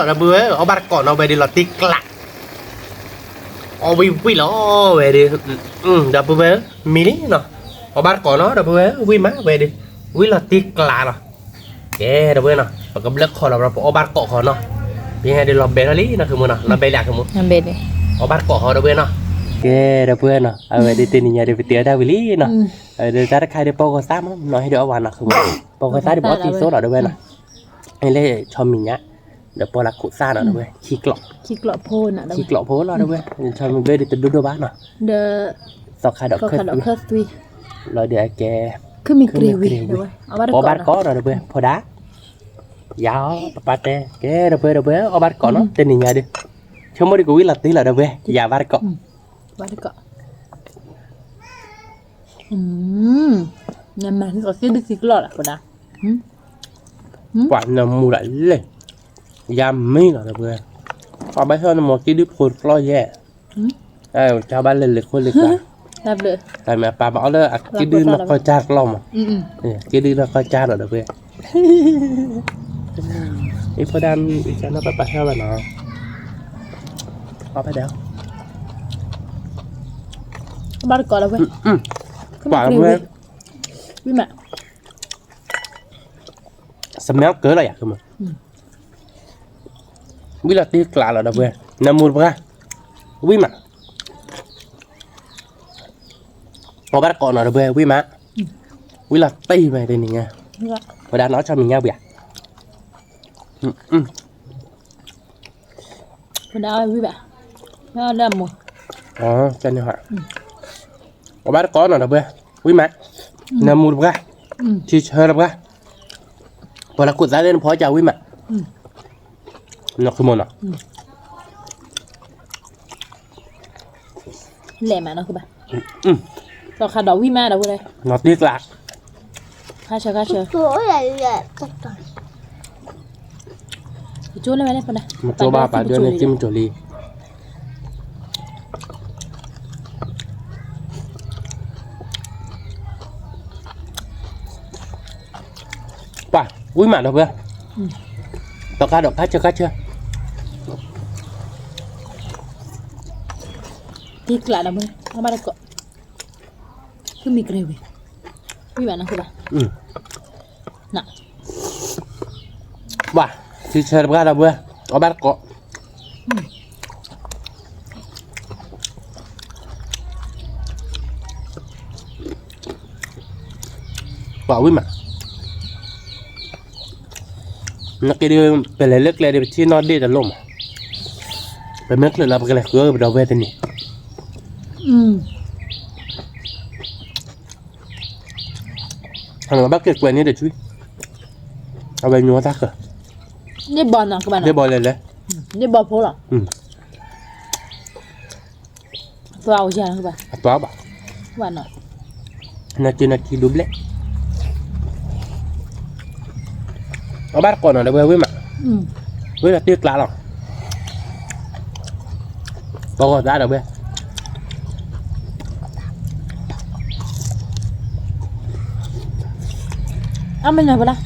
ဆၢတပှၢ်လီၤ, ယၤမံၤစမဲအကၢလီၤ ဒီပုၢ်ဝဲၢ်ဧၢ, အီၣ်ဘၣ်တကိးနီၤ ဝဲဒၣ်လီၤတံၢ်ကျး အီၣ်ဝံၣ်ဝံၣ်လီၤဝဲဒၣ်, ဒီပုၢ်ဝဲၢ်ဧၢ မံၤလံနီၤ, အီၣ်ဘၣ်တကိးနီၤ ဒီပုၢ်ဝဲၢ်ဧၢ ဝံၣ်မးဝဲဒၣ်, ဝံၣ်လီၤတံၢ်ကျးလီၤ, ကဲ ဒီပုၢ်ဝဲၢ်နီၤ ပကဘျၢၣ်ခီလီၤ ပှၤပအီၣ်ဘၣ်တကိးဃီနီၤ, ပဟဲဒုးလီၤဘဲထီၣ်လံနီၤ ဃုာ်မၢ်နီၤ လီၤဘဲလၢဃုာ်မၢ်, အီၣ်ဘၣ်တကိးဃီ ဒီပုၢ်ဝဲၢ်နီၤ, ကဲ ဒီပုၢ်ဝဲၢ်နီၤ အဝဲဒၣ်တနံၤညါဒုး ပတဲအီၣ်တၢ်ဝံၤလံနီၤ, အဝဲဒၣ်တၢ်တခါဒုး ပီၢ်ကီၤသၣ်မးနီၤ ဟဲဒုးအီၣ်ဝဲနီၤ ဃုာ်မၢ်, ပီၢ်ကီၤသၣ်ဒုး ပအီၣ်တံၢ်သိလီၤ ဒီပုၢ်ဝဲၢ်နီၤ, လၢဆီမံၤညါ ဒီးပှၤလၢခိးသၣ်နီၤ ဒီပုၢ်ဝဲၢ်, ခံကျိးဖိလီၤ ဒီပုၢ်ဝဲၢ်, ဆီမံၤဘ့ၣ်ဒုးတဒိၣ်ဒိၣ်ဘၣ်နီၤ, ဒီး သီခါဒီးခွဲးသွံ, လီၤဒုးအကဲ, ပအီၣ်ဘၣ်တကိးနီၤ ဒီပုၢ်ဝဲၢ်, ဖိဒါ, ယၤအီၤ ပပၢ်တဲ ကဲ ဒီပုၢ်ဝဲၢ် ဒီပုၢ်ဝဲၢ် အီၣ်ဘၣ်တကိးနီၤ တနံၤညါဒုး, ဆိကမိၣ်ဒုးကဝံၣ်လီၤတံၢ်လီၤ ဒီပုၢ်ဝဲၢ်, ယၤဘၣ်တကိး နမၤက့ဒုးသံကျီၢ်လၢ် ဖိဒါ, ပှၤနမူဒၣ်လဲၣ်, ယၤမံလီၤ ဒီပုၢ်ဝဲၢ်, ပှၤဘၣ်ဆၣ်နမၤက့ဒုးဖိတကျီၢ်ယဲၢ်, ကၢ်ဘၣ်လၢလၢခိၣ်လၢကျါ, တၢ်မ့ၢ်အပၢ်ဘၣ်အီၣ်လၢအက့ဒုးနီၢ်ကီၢ်ကၢ်တကျီၢ်မး, က့ဒုးနီၢ်ကီၢ်ကၢ်လီၤ ဒီပုၢ်ဝဲၢ်, အဖိဒါ, အကၢ်နီၢ်ပၢ်ပၢ်ဆၢဘၣ်နီၤ, အီၣ်ဘၣ်ဒီး, ဘၣ်တကိးလီၤဝဲ, ပှၤဝဲ, ဝံၣ်မး, စမဲကၢလီၤယၤ ဝံၣ်လီၤတံၢ်ကျးလီၤ ဒီပုၢ်ဝဲၢ်, နမူတပှၢ်, ဝံၣ်မး, အီၣ်ဘၣ်တကိးနီၤ ဒီပုၢ်ဝဲၢ် ဝံၣ်မး, ဝံၣ်လီၤတံၢ်မးတနံၤညါ, ဝဲဒၣ်နီၢ်ဆီမံၤညါဝံၤဧါ, ဝဲဒၣ်ဝံၣ်ဘၣ်, အီၣ်ဘၣ်တကိးနီၤ ဒီပုၢ်ဝဲၢ်, ဝံၣ်မး, နမူတပှၢ်, ထံဆၢတပှၢ်, ပှၤလၢခိးသၣ်သ့ၣ်နဖီကၢ်ဝံၣ်မး, နီၢ်ခုမီၤနီၤ, လဲၤမးနီၢ်ခုဘၣ်, သီခါဒီးဝံၣ်မးဒီးဖိလဲၣ်, နီၢ်တ့ကျး, ခါဆၢခါဆၢ, ကၠိလၢဝဲလဲၣ်ဖိဒၣ်, မကၠိဘၣ်ပာ်ဒိၣ်န့ၣ် ကၠိမကၠိလံ. ပှၤ ဝံၣ်မးဒီးပှၤ, သီခါဒီးခါဆၢခါဆၢ, တ့ကျးဒီးပှၤ အဘၣ်တကိး, သုမံၤကရၢၢ်ဝံၤ, ဝံၣ်မးနီၢ်ခုဘၣ်, ပှၤ ထံဆၢတပှၢ်ဒီးပှၤ အဘၣ်တကိး ပှၤဝံၣ်မး, နက့ဒုး ပလဲၤလၢကျဲဒီး ပထံၣ်နီၢ်ဒ့ၣ်တလိၣ်မး, ပမ့ၢ်ချုးလီၤ ပကလဲၤဃုပဒီပုၢ်ဝဲၢ်တနံၤ, အဘၣ်က့ၤကွဲးန့ၢ်တဆူ, အဝဲညိတၢ်ဃၢၤ, ဒ့ၣ်ဘီလဲၤလဲၣ်, ဒ့ၣ်ဘီဖိလီၤ, အသွါအိၣ်ယၤ, အသွါဘၣ်, နက့နခံဒူဘျဲၣ်, အဘၣ်တကိးနီၤဒီးပှၤဝံၣ်မး, ဝံၣ်ဒီးတ့ကျးလီၤ, ပဂီၤသးဒီးပှၤ အမ့ၢ်နၢ်ပဒၣ်,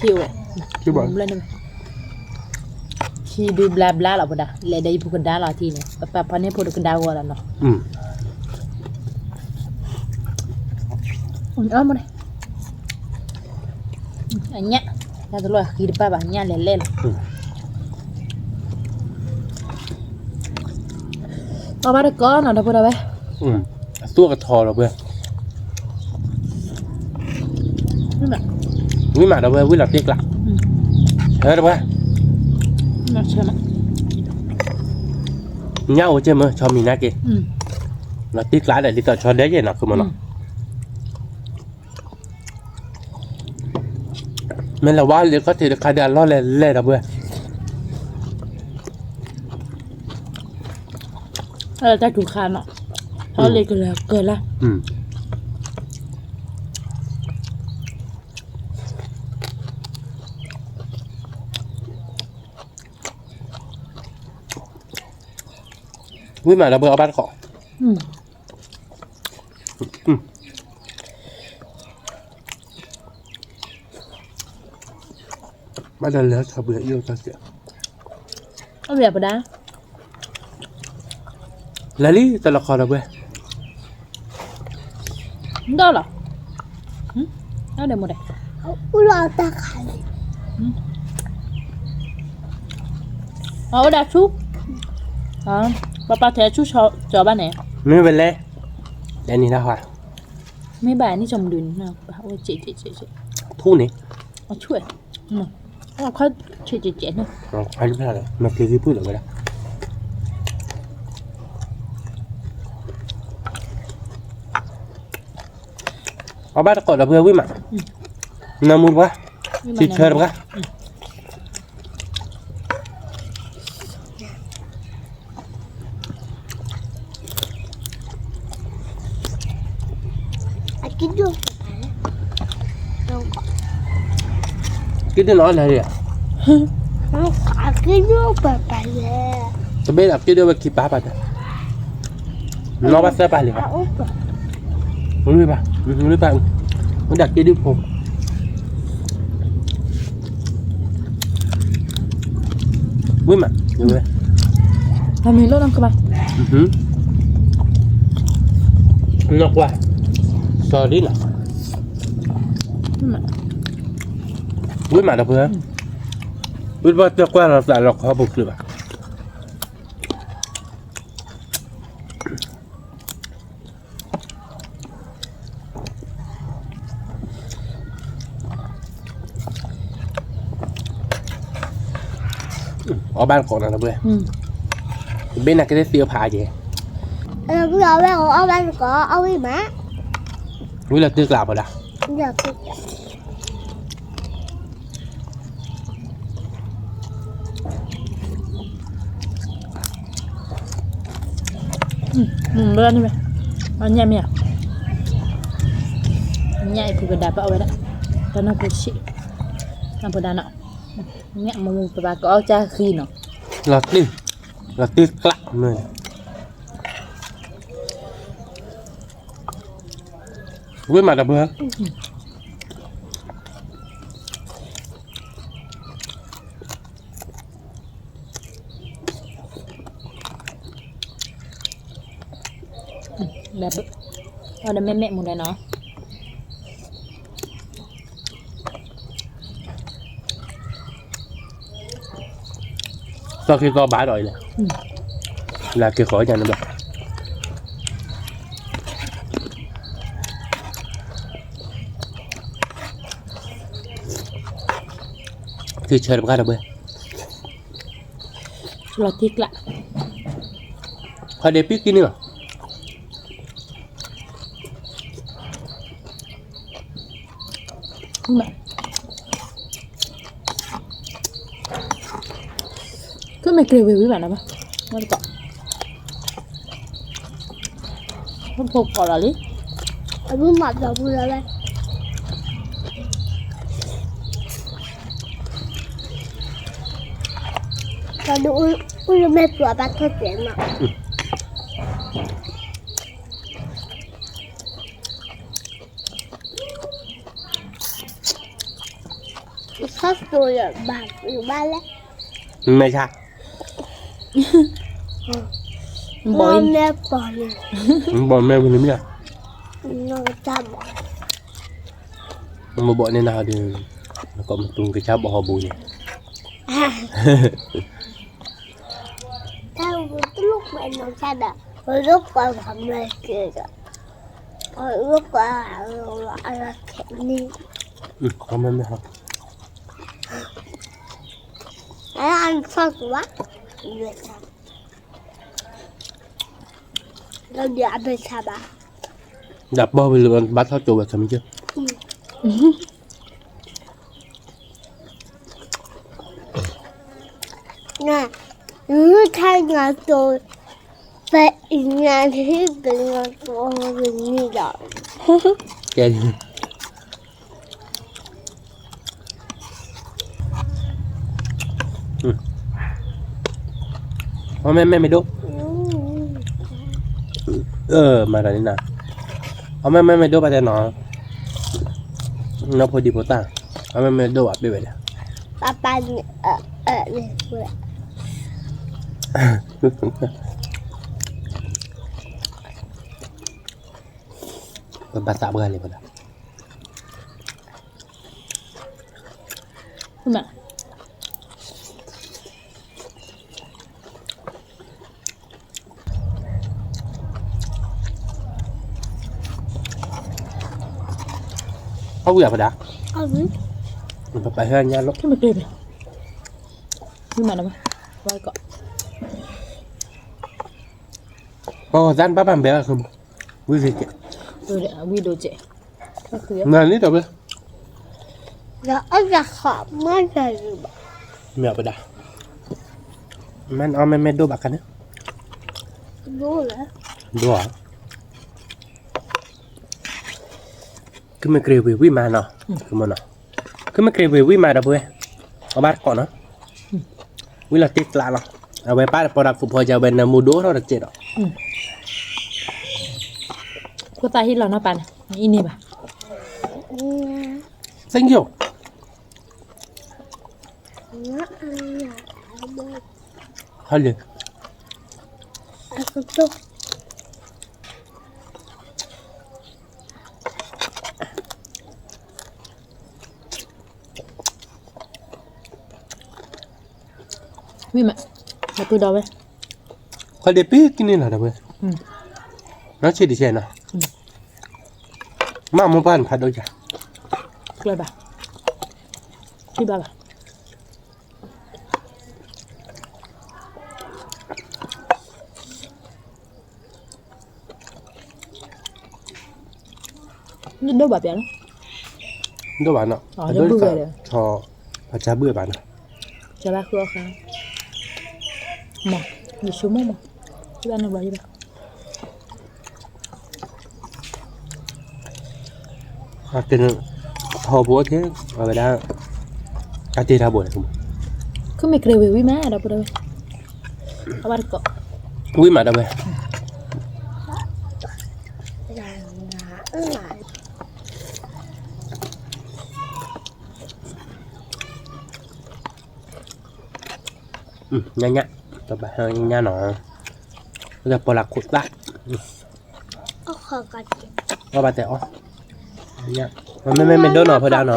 ထံဝဲ, ထံဒုဘျါဘျါလီၤပဒၣ်, လဲၤဒီးယဖိကဒါလီၤထံန့ၣ်, ပပာ်ဖီန့ၢ်ဖိတကဒါဂီၤလီၤနီၤ, အညၣ်, တၢ်တလိၣ်အဃံတပၣ်ဘၣ် ညၣ်လဲၤလဲၣ်လီၤ, အဘၣ်တကိးနီၤဒီးဖိဒီးဝဲ, အသူၣ်ကထီဒီးပှၤ, ဝံၣ်မးဒီးပှၤ ဝံၣ်လီၤတ့ကျး, ဆၢဒီးပှၤ, ညၣ်အိၣ်ကဲမ့ၢ် ဆီမံၤနာ်က့, လီၤတ့ကျးဒီး ဒ်သိးဆီဒဲက့နီၤ ခုမနီၤ မ့ၢ်လၢဝါလၢခီၣ်ထံးတခါဒီးအလီၢ်လဲၣ်လဲၣ်ဒီးပှၤ, တၢ်ထူခါနီၤ, လီၢ်လ့ၤကလၢၤကလၢ်, ဝံၣ်မးဒီးပှၤအဘၣ်တကိး ဘၣ်ဒီးလဲၤထီၣ်ပှဲၤအံၤတၢ်စဲး, အဝဲပဒၣ်, လဲၤလံတလီၤခီဒီးပှဲၤ, ဒီးလီၤ, အဒီးမိၢ်ဒဲး, အအိၣ်ဒၣ်ဆူ, ပပာ်ထဲဆူကၠီဘၣ်န့ၣ်, မ့ၢ်ဝဲလဲၣ်, လဲၤနံၤတၢ်ဟါ, မ့ၢ်ဘၣ်န့ၣ် ကၠီမဒုန့ၣ်, ထူန့ၣ်, အဆူၣ်, အခီၣ်ဆူၣ်ကဲးကဲးန့ၣ်, မ့ၢ်က့ၤဂံၢ်ဖုၣ်လီၤဝဲဒၣ် အဘၣ်တကိးဒီးပှၤဝံၣ်မး, နမူတပှၢ်, ထံဆၢတပှၢ်, က့ဒိၣ်နီၤလဲၣ်, က့ဒိၣ်ပပာ်လဲၣ်, တဘ့ၣ်ဒီးက့ဒိၣ်ဝဲခံပာ်ပာ်တၢ်, နီၢ်ဘၣ်သၢပာ်လံ, ဝံၣ်ပာ်, ဝံၣ်ပာ်, ဝံၣ်ဒၣ်က့ဒိၣ်ဖိ ဝံၣ်မး, တမံၤလၢနီၢ်ကဘၣ်, နီၢ်ကွၢ်, စီၤဒ်နီၤ, ဝံၣ်မးဒီးပှၤ, ဝံၣ်ဘၣ်တကွၢ်လီၤသးလီၤခီပူၤချုးဘၣ် အ အီၣ်ဘၣ်တကိးနီၤတဘျီ, တဘ့ၣ်နၤကသ့ၣ်သ့အီၣ်ဖးအါက့ၤ, အဝဲအီၣ်ဘၣ်တကိး အီၣ်ဝံၣ်မး, ဝံၣ်လီၤတံၢ်ကျးဖိဒၣ်, မ့ၢ်, အညၣ်မ့ၢ်, အညၣ်အံၤပကဒါပာ်အီၣ်ဝဲဒၣ်, တၢ်နီၢ်ဖိဆံး, နီၢ်ဖိဒါနီၤ, မ့ၢ်မူပဘၣ်ကအီၣ်ကၢ်ဃံနီၤ, လီၤတံၢ်, လီၤတံၢ်ကျးမ့ၢ်, ဝံၣ်မးတဘျီ အီၣ်ဒီးမဲာ်မဲာ်မူဒါနီၤ, သီခ့သီဘၣ်ဒီးအံၤလဲၣ်, လၢက့ၤဃီၤယၤန့ၣ်ဘၣ်, သုဆၢတပှၢ်ဒီးဘၣ်, လီၤတံၢ်ကျး, ခီဒ့ပံကံန့ၣ်လီၤ. ကမ့ၢ်ကြ့ၤဝံၤဝံၤဘၣ်နီၤဘၣ်, ဝဲတကိး, ဖိကိးလီၤလံ, အဘုမၤပျီပူၤလီၤဝဲ, ပှၤဒုးအိၣ်လၢမဲာ်ပျီဘၣ်ထီၣ်တဲာ်နီၤ. ဆီၣ်သိယဘၣ်ဘၣ်လဲၣ်, မဲာ်ဆါ, ဘီမဲာ်ပီၤန့ၣ်, ဘီမဲာ်ပီၤန့ၣ်မ့ၢ်, မ့ၢ်ဘီန့ၣ်နၤဒီး, နကိးမတူၢ်ကဆါဘီဟီၣ်ဘူးန့ၣ်, တၢ်တလိၣ်ကွဲးနီၢ်ဆါဒီး, ပလိၣ်ကွဲးဂီၤမဲာ်က့ၤဒီး, ပလိၣ်ကွဲးအလီၤခဲန့ၣ်, မ့ၢ်မ့ၢ်ဟီ, အဆီၣ်သူဘၣ်, ဒီးအဘဲဆါဘၣ်, ဒီးပီၢ်ဝံၤလၢဘၣ်ထီၣ်ကၠိဝဲခဲမုၢ်ကၢၢ်, န, နထါနၤတိၤ, ပအံၤနၤထံပနၤတိၤဝဲန့ၣ်ဒီး, ကဲ, အီၣ်မ့ၢ်မ့ၢ်မ့ၢ်ဒိၣ်, မၤတၢ်န့ၣ်နၤ, အီၣ်မ့ၢ်မ့ၢ်မ့ၢ်ဒိၣ်ဘၣ်တဲနီၤ, နီၢ်ဖိဒံဖိသၣ်, အီၣ်မ့ၢ်မ့ၢ်ဒိၣ်ဘၣ်ပ့ၢ်ဝဲဒၣ်, ပၢ်ပၢ်န့ၣ်, ပဘၣ်သးပှၢ်လံပဒၣ်, အီၣ်ဝံၤဧါ ပဒၣ်, ပပာ်ဟဲညါလီၤ, ပှၤဂီၤသၣ်န့ၣ် ဘၣ်ပာ်ဘၣ်ဃု, ဝံၤ, ဝံၤဒိၣ်ကဲး, နၤန့ၣ်တဘျီ, မ့ၢ်ပဒၣ်, မ့ၢ်အီၣ်မ့ၢ်မ့ၢ်ဒိၣ်ဘၣ်ခါန့ၣ်, ဒိၣ်ဧါ, ကမ့ၢ်ကြ့ၤဝံၤဝံၤမးနီၤ, ကမ့ၢ်ကြ့ၤဝံၤဝံၤမးဒီပုၢ်ဝဲၢ်, အီၣ်ဘၣ်တကိးနီၤ, ဝံၤလီၤတံၢ်ကျးလီၤ, အဝဲပၢ်တပီၤဒီးခိၣ်ဖီကဝဲနၢမူဒိၣ်ထီၣ်တစဲးဒီး, ဖိသၣ်ဟံၣ်လီၤနီၢ်ပၢ်န့ၣ်, အံၤန့ၢ်ဘၣ်, thank you, ဟါလၢ မ့ၢ်မး, ဒီပုၢ်ဒီဝဲၢ်, ခီဒ့ပံကန့ၣ်လီၤဒီပုၢ်ဝဲၢ်, နီၢ်ဆံးတဆဲးနီၤ, မ့ၢ်မိၢ်ပၢ်န့ၣ်ဖးဒိၣ်ယၤ, ကျၢၤဘၣ်, ထံၣ်ဘၣ်ဘၣ်, ဒိၣ်ဘၣ်ပျၢ်လီၤ, ဒိၣ်ဘၣ်နီၤ, အဒိၣ်ဘၣ်ဒီး, ပှၤကါဘုၣ်ဘၣ်နီၤ, ကါဘၣ်ဃုအီၣ်ဃါ, မ့ၢ်, ယဆိကမိၣ်မး, ဘၣ်နဘျီယဘၣ် ဟီၣ်ဖိအိၣ်ထဲ, အဝဲဒၣ်, အတ့ထီဘိန့ၣ်, ခုမ့ၢ်ကြၢးဝံၤဝံၤမးဒီပုၢ်ဒီဝဲၢ်, အဘၣ်တကိး, ဝံၤမးဒီပုၢ်ဝဲၢ်, ညါညါ, တဘၣ်ညါနီၤ, လၢပီၤလၢခိၣ်သၣ်, အီၣ်ဘၣ်တဲအီၣ်, မ့မ့ၢ်မ့ၢ်ဒိၣ်နီၤဖဲဒၣ်နီၤ,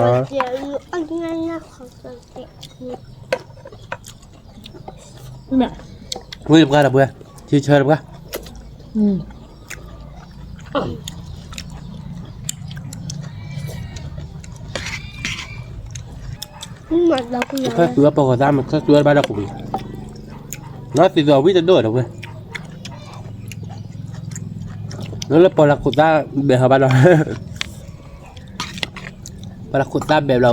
ဝံၤတပှၢ်ဒီပုၢ်ဝဲၢ်, ထံဆၢတပှၢ် ခဲသူအပီၤခိၣ်သၣ်မ့ၢ်ခဲသူအဘၣ်ဒီးခိၣ်ပူၤ, နီၢ်သံသိးဝံၣ်တဒိၣ်ဒီပုၢ်ဝဲၢ်, လၢလၢပီၤလၢခိၣ်သၣ်ဘဲဟီဘၣ်ဒီ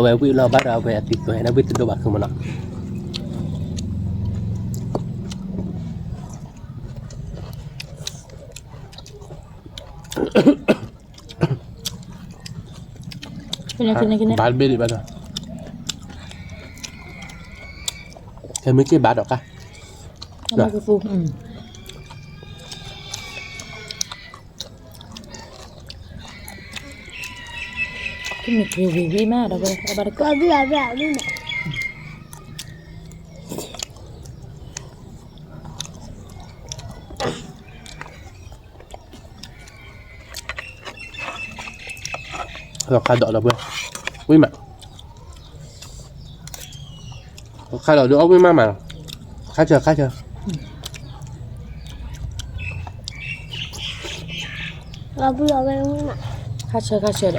း, ပီၤလၢခိၣ်သၣ်ဘဲဘျီဝဲဝံၣ်လီၤဘၣ်ဒီးအဝဲအသံသိးန့ၣ် ဝံၣ်တဒိၣ်ဘၣ်ခုမးနီၤ. ဘၣ်တဘ့ၣ်ဒံးဘၣ်ဒီး, ခဲမုၢ်က့ၢ်ဘၣ်ဒီးကါ, မ့ၢ်ဝံၤဝံၤမးဒီး, လီၤခါဒီးဒီပုၢ်ဝဲၢ်, ဝံၣ်မး, လီၤခါဒီးဒုးအီၣ်ဝံၣ်မးမး, ခါဆၢခါဆၢ ခါဆၢခါဆၢဒီး,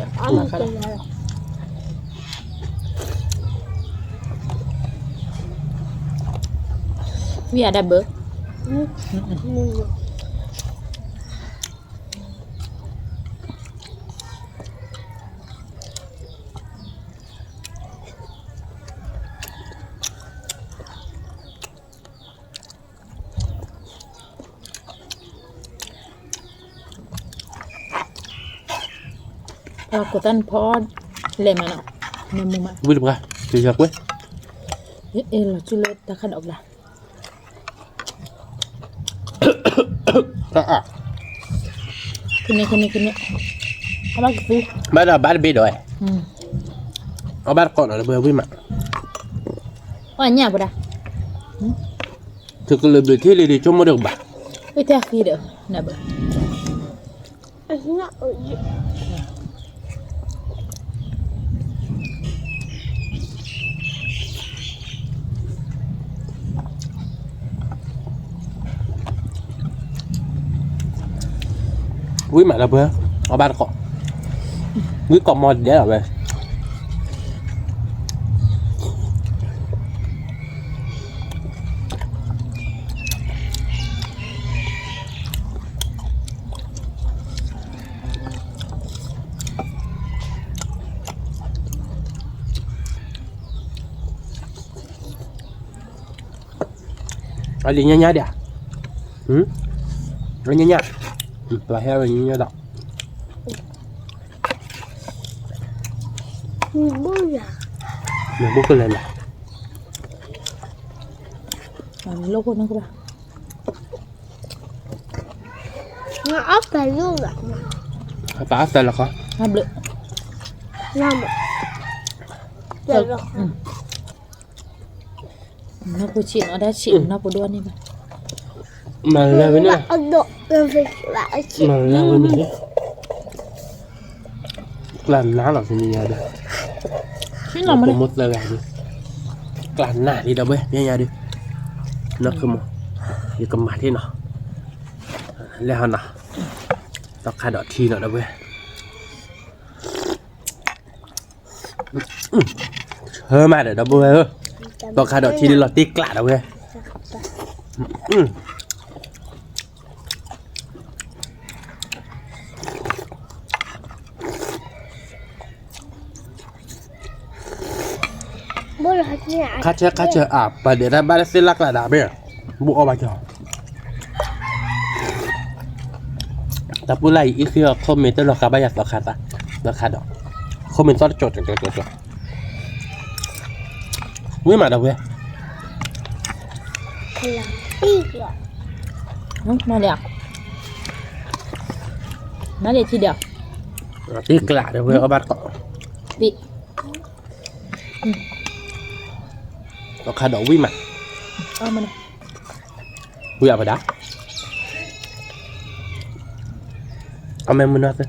ဝံၣ်အဒၣ်ဘၢ ပှၤကိးတၢ်နဖီလဲၤမးနီၤ, နမူမး, ဝံၣ်တပှၢ်, ကကွဲ, လီၤစုလၢတၢ်ခါဒီးကျါ, ဘၣ်ဒီးဘၣ်တဘ့ၣ်ဒီး, အဘၣ်တကိးနီၤလၢပှဲၤဝံၣ်မး, ပှၤညၣ်ပဒၣ်, သုကလၢဘျုးထံၣ်လံဒံး ဆိကမိၣ်ဒီးကဘၣ်, အတဲဃံဒီး, နဘၣ် ဝံၣ်မးဒီပုၢ်ဝဲၢ်, အဘၣ်တကိး, ဝံၣ်ကိးမီၤဒဲးလီၤဝဲ အဒံးညါညါဒံး, ညါညါ, ပှၤဟဲဝဲညါညါဒီး, မ့ၢ်ဘူၣ်ကလဲၤလီၤ, လၢခိၣ်နၢ်ကဘၣ် အပၢ်အသးလီၤခီ, ဘျုး, နီၢ်ဖိဆံးနီၢ်ဒၣ်ဆံးနီၢ်ဖိဒိၣ်န့ၣ်ဘၣ်, မၤလၢဝဲန့ၣ်, မၤလၢဝဲန့ၣ်, ကျါနၤလီၤ တနံၤညါဒီး, ဖိမုၣ်သၢဂၤဒီး, ကျါနၤလံဒီပုၢ်ဝဲၢ် ညါညါဒီး, နီၢ်ခိမုၣ်, ယကမၤထံၣ်နီၤ, လဲၤဟီနီၤ, သီခါဒီးထံနီၤဒီပုၢ်ဝဲၢ် ဆၢမးဒီး ဒီပုၢ်ဝဲၢ်ဧၢ, သီခါဒီးထံဒ်လီၤတံၢ်ကျးဒီပုၢ်ဝဲၢ်, အ ခါဆၢခါဆၢအပှၤဒဲးတၢ်ဘၣ်လၢသ့ၣ်လၢ်ကျးဒၣ်ဘ့ၣ်, ဘူးအီၣ်ဘၣ်ကီ, တၢ်ပူၤလၢ်အံၤအံၤဃ့အီၤ ခိၣ်မ့ၢ်တလီၤဃာ်ဘၣ်ယၤသီခါသး, သီခါဒီး, ခိၣ်မ့ၢ်သီတကၠီၤကၠီၤကၠီၤကၠီၤ, ဝံၣ်မးဒီးဝဲ, နလဲၣ်, နလဲၣ်ထံဒီး, တ့ကျးဒီးဝဲအီၣ်ဘၣ်တကီး, တ့ အခါဒီးဝံၣ်မး, ဝံၣ်အပဒါ, အမဲမုၢ်နီၢ်သၢ,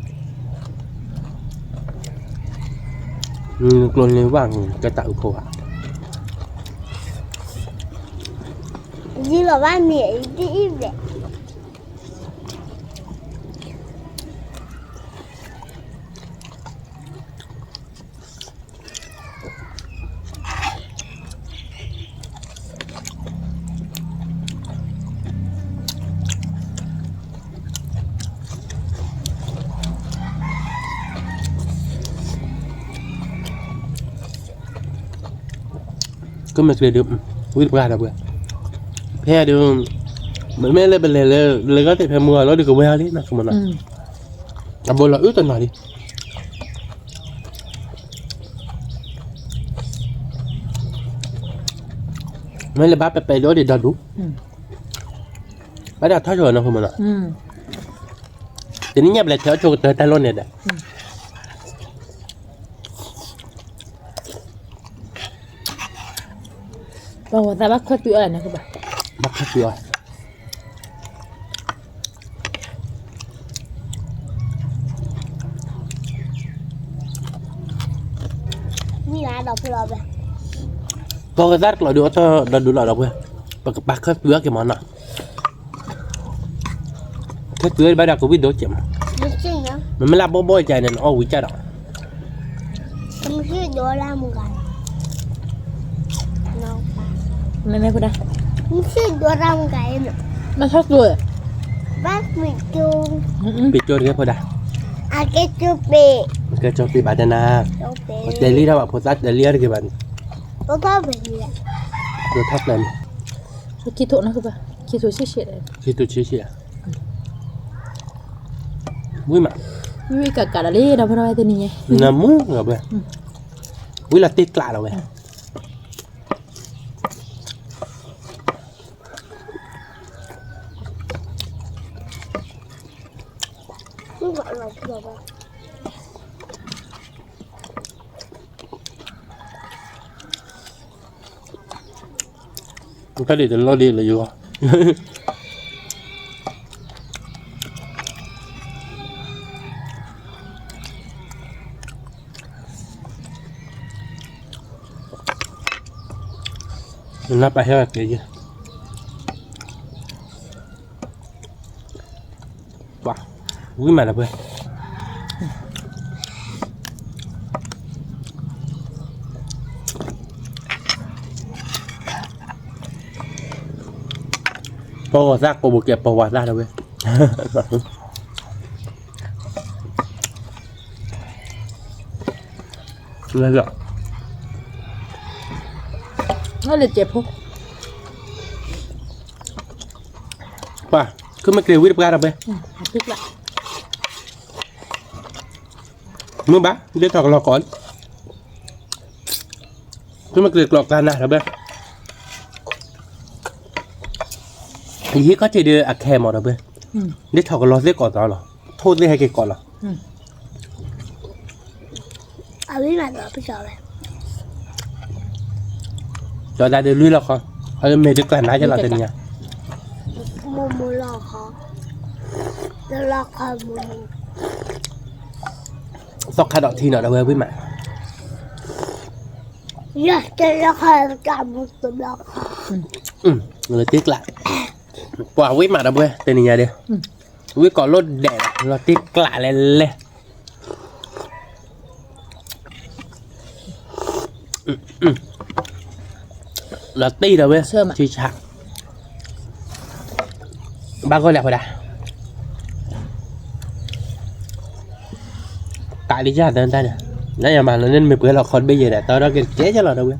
ကျိန့ၢ်ဝၣ်ကဲတၢ်အုးခိၣ်ဧါ, ယံလီၤဘၣ်မ့ၢ်အံၤဒ်အံၤဘၣ် ကမ့ၢ်ကျဲဒုး, ဝံၣ်တပှၢ်ဒီးပှဲၤ, ဖဲဒုး, မ့မ့ၢ်လၢပလဲၤလၢ, လဲၤဂီၢ်သ့ၣ်ဖဲမုၢ်ဂီၤလီၤဒုးကဝဲၤအီၤလံနီၤ, အဘိလီၤအုၣ်တနီၤလံ မ့ၢ်လၢဘၣ်ပဲပဲဒိၣ်ဒံးဒီဒူၣ်, ဘၣ်ဒီးထီၣ်ဆိနီၤဖိမးနီၤ, တနံၣ်ညါပလဲၤထဲအီၣ်ဆိကတၢၢ်တၢ်လီၢ်န့ၣ်ဒီး, ပှၤဂီၤသးဘၣ်ခီၣ်သုအီၤန့ၣ်, ဘၣ်ခီၣ်သုအီၤ ပှၤဂီၤသးတကျိးဒုးအီၣ်ထီၣ်ဒီဒူၣ်လီၤဒီးပှဲၤ, ပကပာ်ခီၣ်သုအီၤက့ၤမးနီၤ, ခီၣ်သုအီၤဘၣ်ဒီးကဝံၣ်ဒိၣ်ကဲးမး, မ့မ့ၢ်လၢဘီၣ်ဘီၣ်ကန့ၣ် နအီၣ်ဝံၤကၢ်ဒီး မ့ၢ်ဖိဒၣ်, မ့ၢ်ထီၣ်ကျိ, ပ့ၤကၠိတဂ့ၤဖိဒၣ်, ကဲကၠိပ့ၤဘၣ်တနၤ, တဲလံတၢ်ဘၣ်ဖိသၣ်တဲလံအီၤတဂ့ၤဘၣ်န့ၣ်, ဒိထီၣ်ပှဲၤန့ၣ်, ခံထိၣ်နီၤ, ခံထိၣ်ဆံးဆံး, ခံထိၣ်ဆံးဆံး, ဝံၣ်မး, ဝံၣ်ကးကးဒီးလံဒီးဖိဒၣ်ဝဲတနံၤညါ, နမူဒီးဝဲ, ဝံၣ်လီၤတ့ကျးဒီးဝဲ တၢ်ဒ်တလီၢ်ဒ်လၢယဂီၢ်, နပာ်ဟဲက့ၤယဲ, ပှၤ, ဝံၣ်မးဒီးပှဲၤ, ပှၤဂီၤသးကိးဘိးကဲပှၤဝၤသးဒီးပှဲၤ လၢလၢ, လၢကဲဖိ, ပှၤ, ခုမ့ၢ်ကျဲၤဝံၣ်တပှၢ်ဒီးပှဲၤ, မုၢ်ဘၣ်, ဒ်ထီၣ်ကလီၤကီး, ခုမ့ၢ်ကျဲၤကျိးကျါနၤဒီးပှဲၤ, ယဟံးခီၣ်ထံးဒီးအခဲမးဒီးပှဲၤ, ဒ်ထီၣ်ကလီၤသ့ၣ်ကီးသီလီၤ, ထိၣ်သ့ၣ်ဟဲက့ၤကီးလီၤ. အဝဲမးဒီးပစီဝဲ, ဒီးတၢ်ဒုးလွံၢ်လီၢ်ခီ, အမ့ၢ်တကျါနၤကလီၤတနံၤညါ, မိၢ်မိၢ်လီၢ်ခီ, တလီၢ်ခီမိၢ်မိၢ်, သီခါဒီးထံနီၤဒီးဝဲဝံၣ်မး, ယတလီၢ်ခီတၢ်မူတဘျီခီ, လီၤတ့ကျး, ပှၤဝံၣ်မးဒီးပှဲၤတနံၤညါဒီး, ဝံၣ်ကီးလိၣ်ဒဲး, လီၤတ့ကျးလဲၤလဲၤ လီၤတ့ဒီးဝဲ, ဆံဆး, ဘၣ်ဂီၢ်လၢအဃိဒၣ်, ကးလံယၤသၢတၢ်န့ၣ် နယမၤလီၤန့ၣ် မ့ၢ်ပှဲၤလီၤခီတဘ့ၣ်ယဲဒီး တၢ်ဒီးကဲကဲလီၤဒီးဝဲ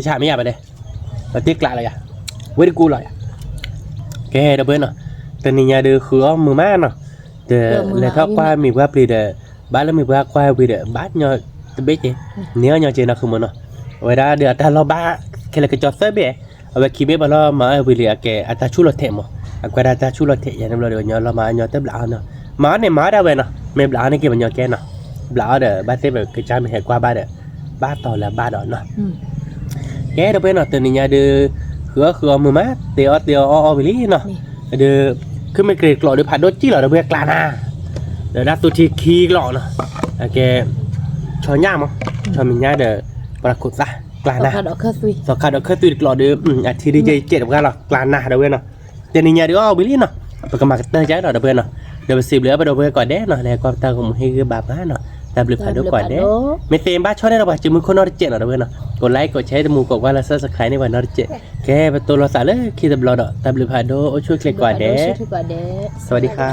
ဆၣ်မ့ၢ်ယၤဘၣ်ဒဲး, ပတ့ကျးလီၤယၤ, ဝဲတကူလီၤယၤ, ကဲဒီးပှဲၤနီၤ, တနံၤညါဒုးဃုအီၣ်မုာ်မးနီၤ, ဒီးလဲၤထီၣ်ကွၢ်မံၤပှၢ်ပျံၤဒီး, ဘၣ်လၢမံၤပှၢ်ကွၢ်ဝံၤဒီး ဘၣ်ညီတဘ့ၣ်က့ၤ, န့ၢ်အီၣ်ညီက့ၤနီၤ ဃုမုာ်နီၤ, အဝဲဒၣ်ဒီးအတၢ်လီၢ်ဘၣ် ခဲလၢာ်ကစီသၢဘ့ၣ်, အဝဲခံဘ့ၣ်ပှၤလီၤမၤအီၣ်ဝံၤလံ အကဲအတၢ်ဆူၣ်လီၤထဲးမး, အကွဲးဒၣ်တၢ်ဆူၣ်လီၤထဲး ယၤန့ၣ်ဘျီဒီး ညီလီၤမၤအီၣ်ညီတဘျးအီၤနီၤ, မၤအီၣ်န့ၣ်မၤအီၣ်ဒၣ်ဝဲနီၤ, မ့ၢ်ဘျးအီၣ်န့ၣ်က့ၤပညီကဲနီၤ, ဘျးအီၣ်ဒီး ဘၣ်သ့ၣ်ပကစၢ်မ့ၢ်ဟဲကွၢ်ဘၣ်ဒီး, ဘၣ်တီၤလၢအဘၣ်ဒီးနီၤ ကဲဒီးပှဲၤနီၤ တနံၤညါဒုး, ဃုအီၣ်ဃုအီမုာ်မး တ့အီၣ်တ့အီအီၣ်အီၣ်ဝံၤလံနီၤ, ဒုး, ခုမ့ၢ်က့ၤကျိးဒုးဖးဒိၣ်ကံၣ်လီၤဒီးပှဲၤကျါနၤ, ဒီးဒၣ်သူထံခံကျိးနီၤ, အကဲ, ဆီညၣ်မး, ဆီမံၤညၣ်ဒီး, ပှၤခိးသၣ်, ကျါနၤ, သီခါဒီးခၢၣ်သွံတကျိးဒုး, အထံဒုးယဲကဲးတပှၢ်လီၤ ကျါနၤဒီးပှဲၤနီၤ, တနံၤညါဒုးအီၣ်ဝံၤလံနီၤ, ပကမၤကတၢၢ်ကဒီးဒီးပှဲၤနီၤ, ဒီးပစံးဘျုးအပဒီပုၢ်ဝဲၢ်ကိးဂၤဒဲးနီၤ လၢကွၢ်ပတၢ်ဂီၤမူဟ့ၣ်ဂံၢ်ဘါပှၤနီၤ, တၢ်ဘျုးဖးဒိၣ်ကိးဂၤဒဲး, မ့ၢ်သ့ဘၣ်ဆီန့ၣ်ဒီးပှၤစုမုၢ်ခိၣ်နီတစဲးနီၤဒီးပှဲၤနီၤ, ကိး like ကိး share တမူကိးကွၢ်လၢ subscribe န့ၢ်ပှၤနီတစဲး, ကဲပတိၢ်လိာ်သးလၢခံတဘျီဒီး တၢ်ဘျုးဖးဒိၣ်အိၣ်ဆူၣ်ချ့ကိးဂၤဒဲး, စဝၤဒံခါ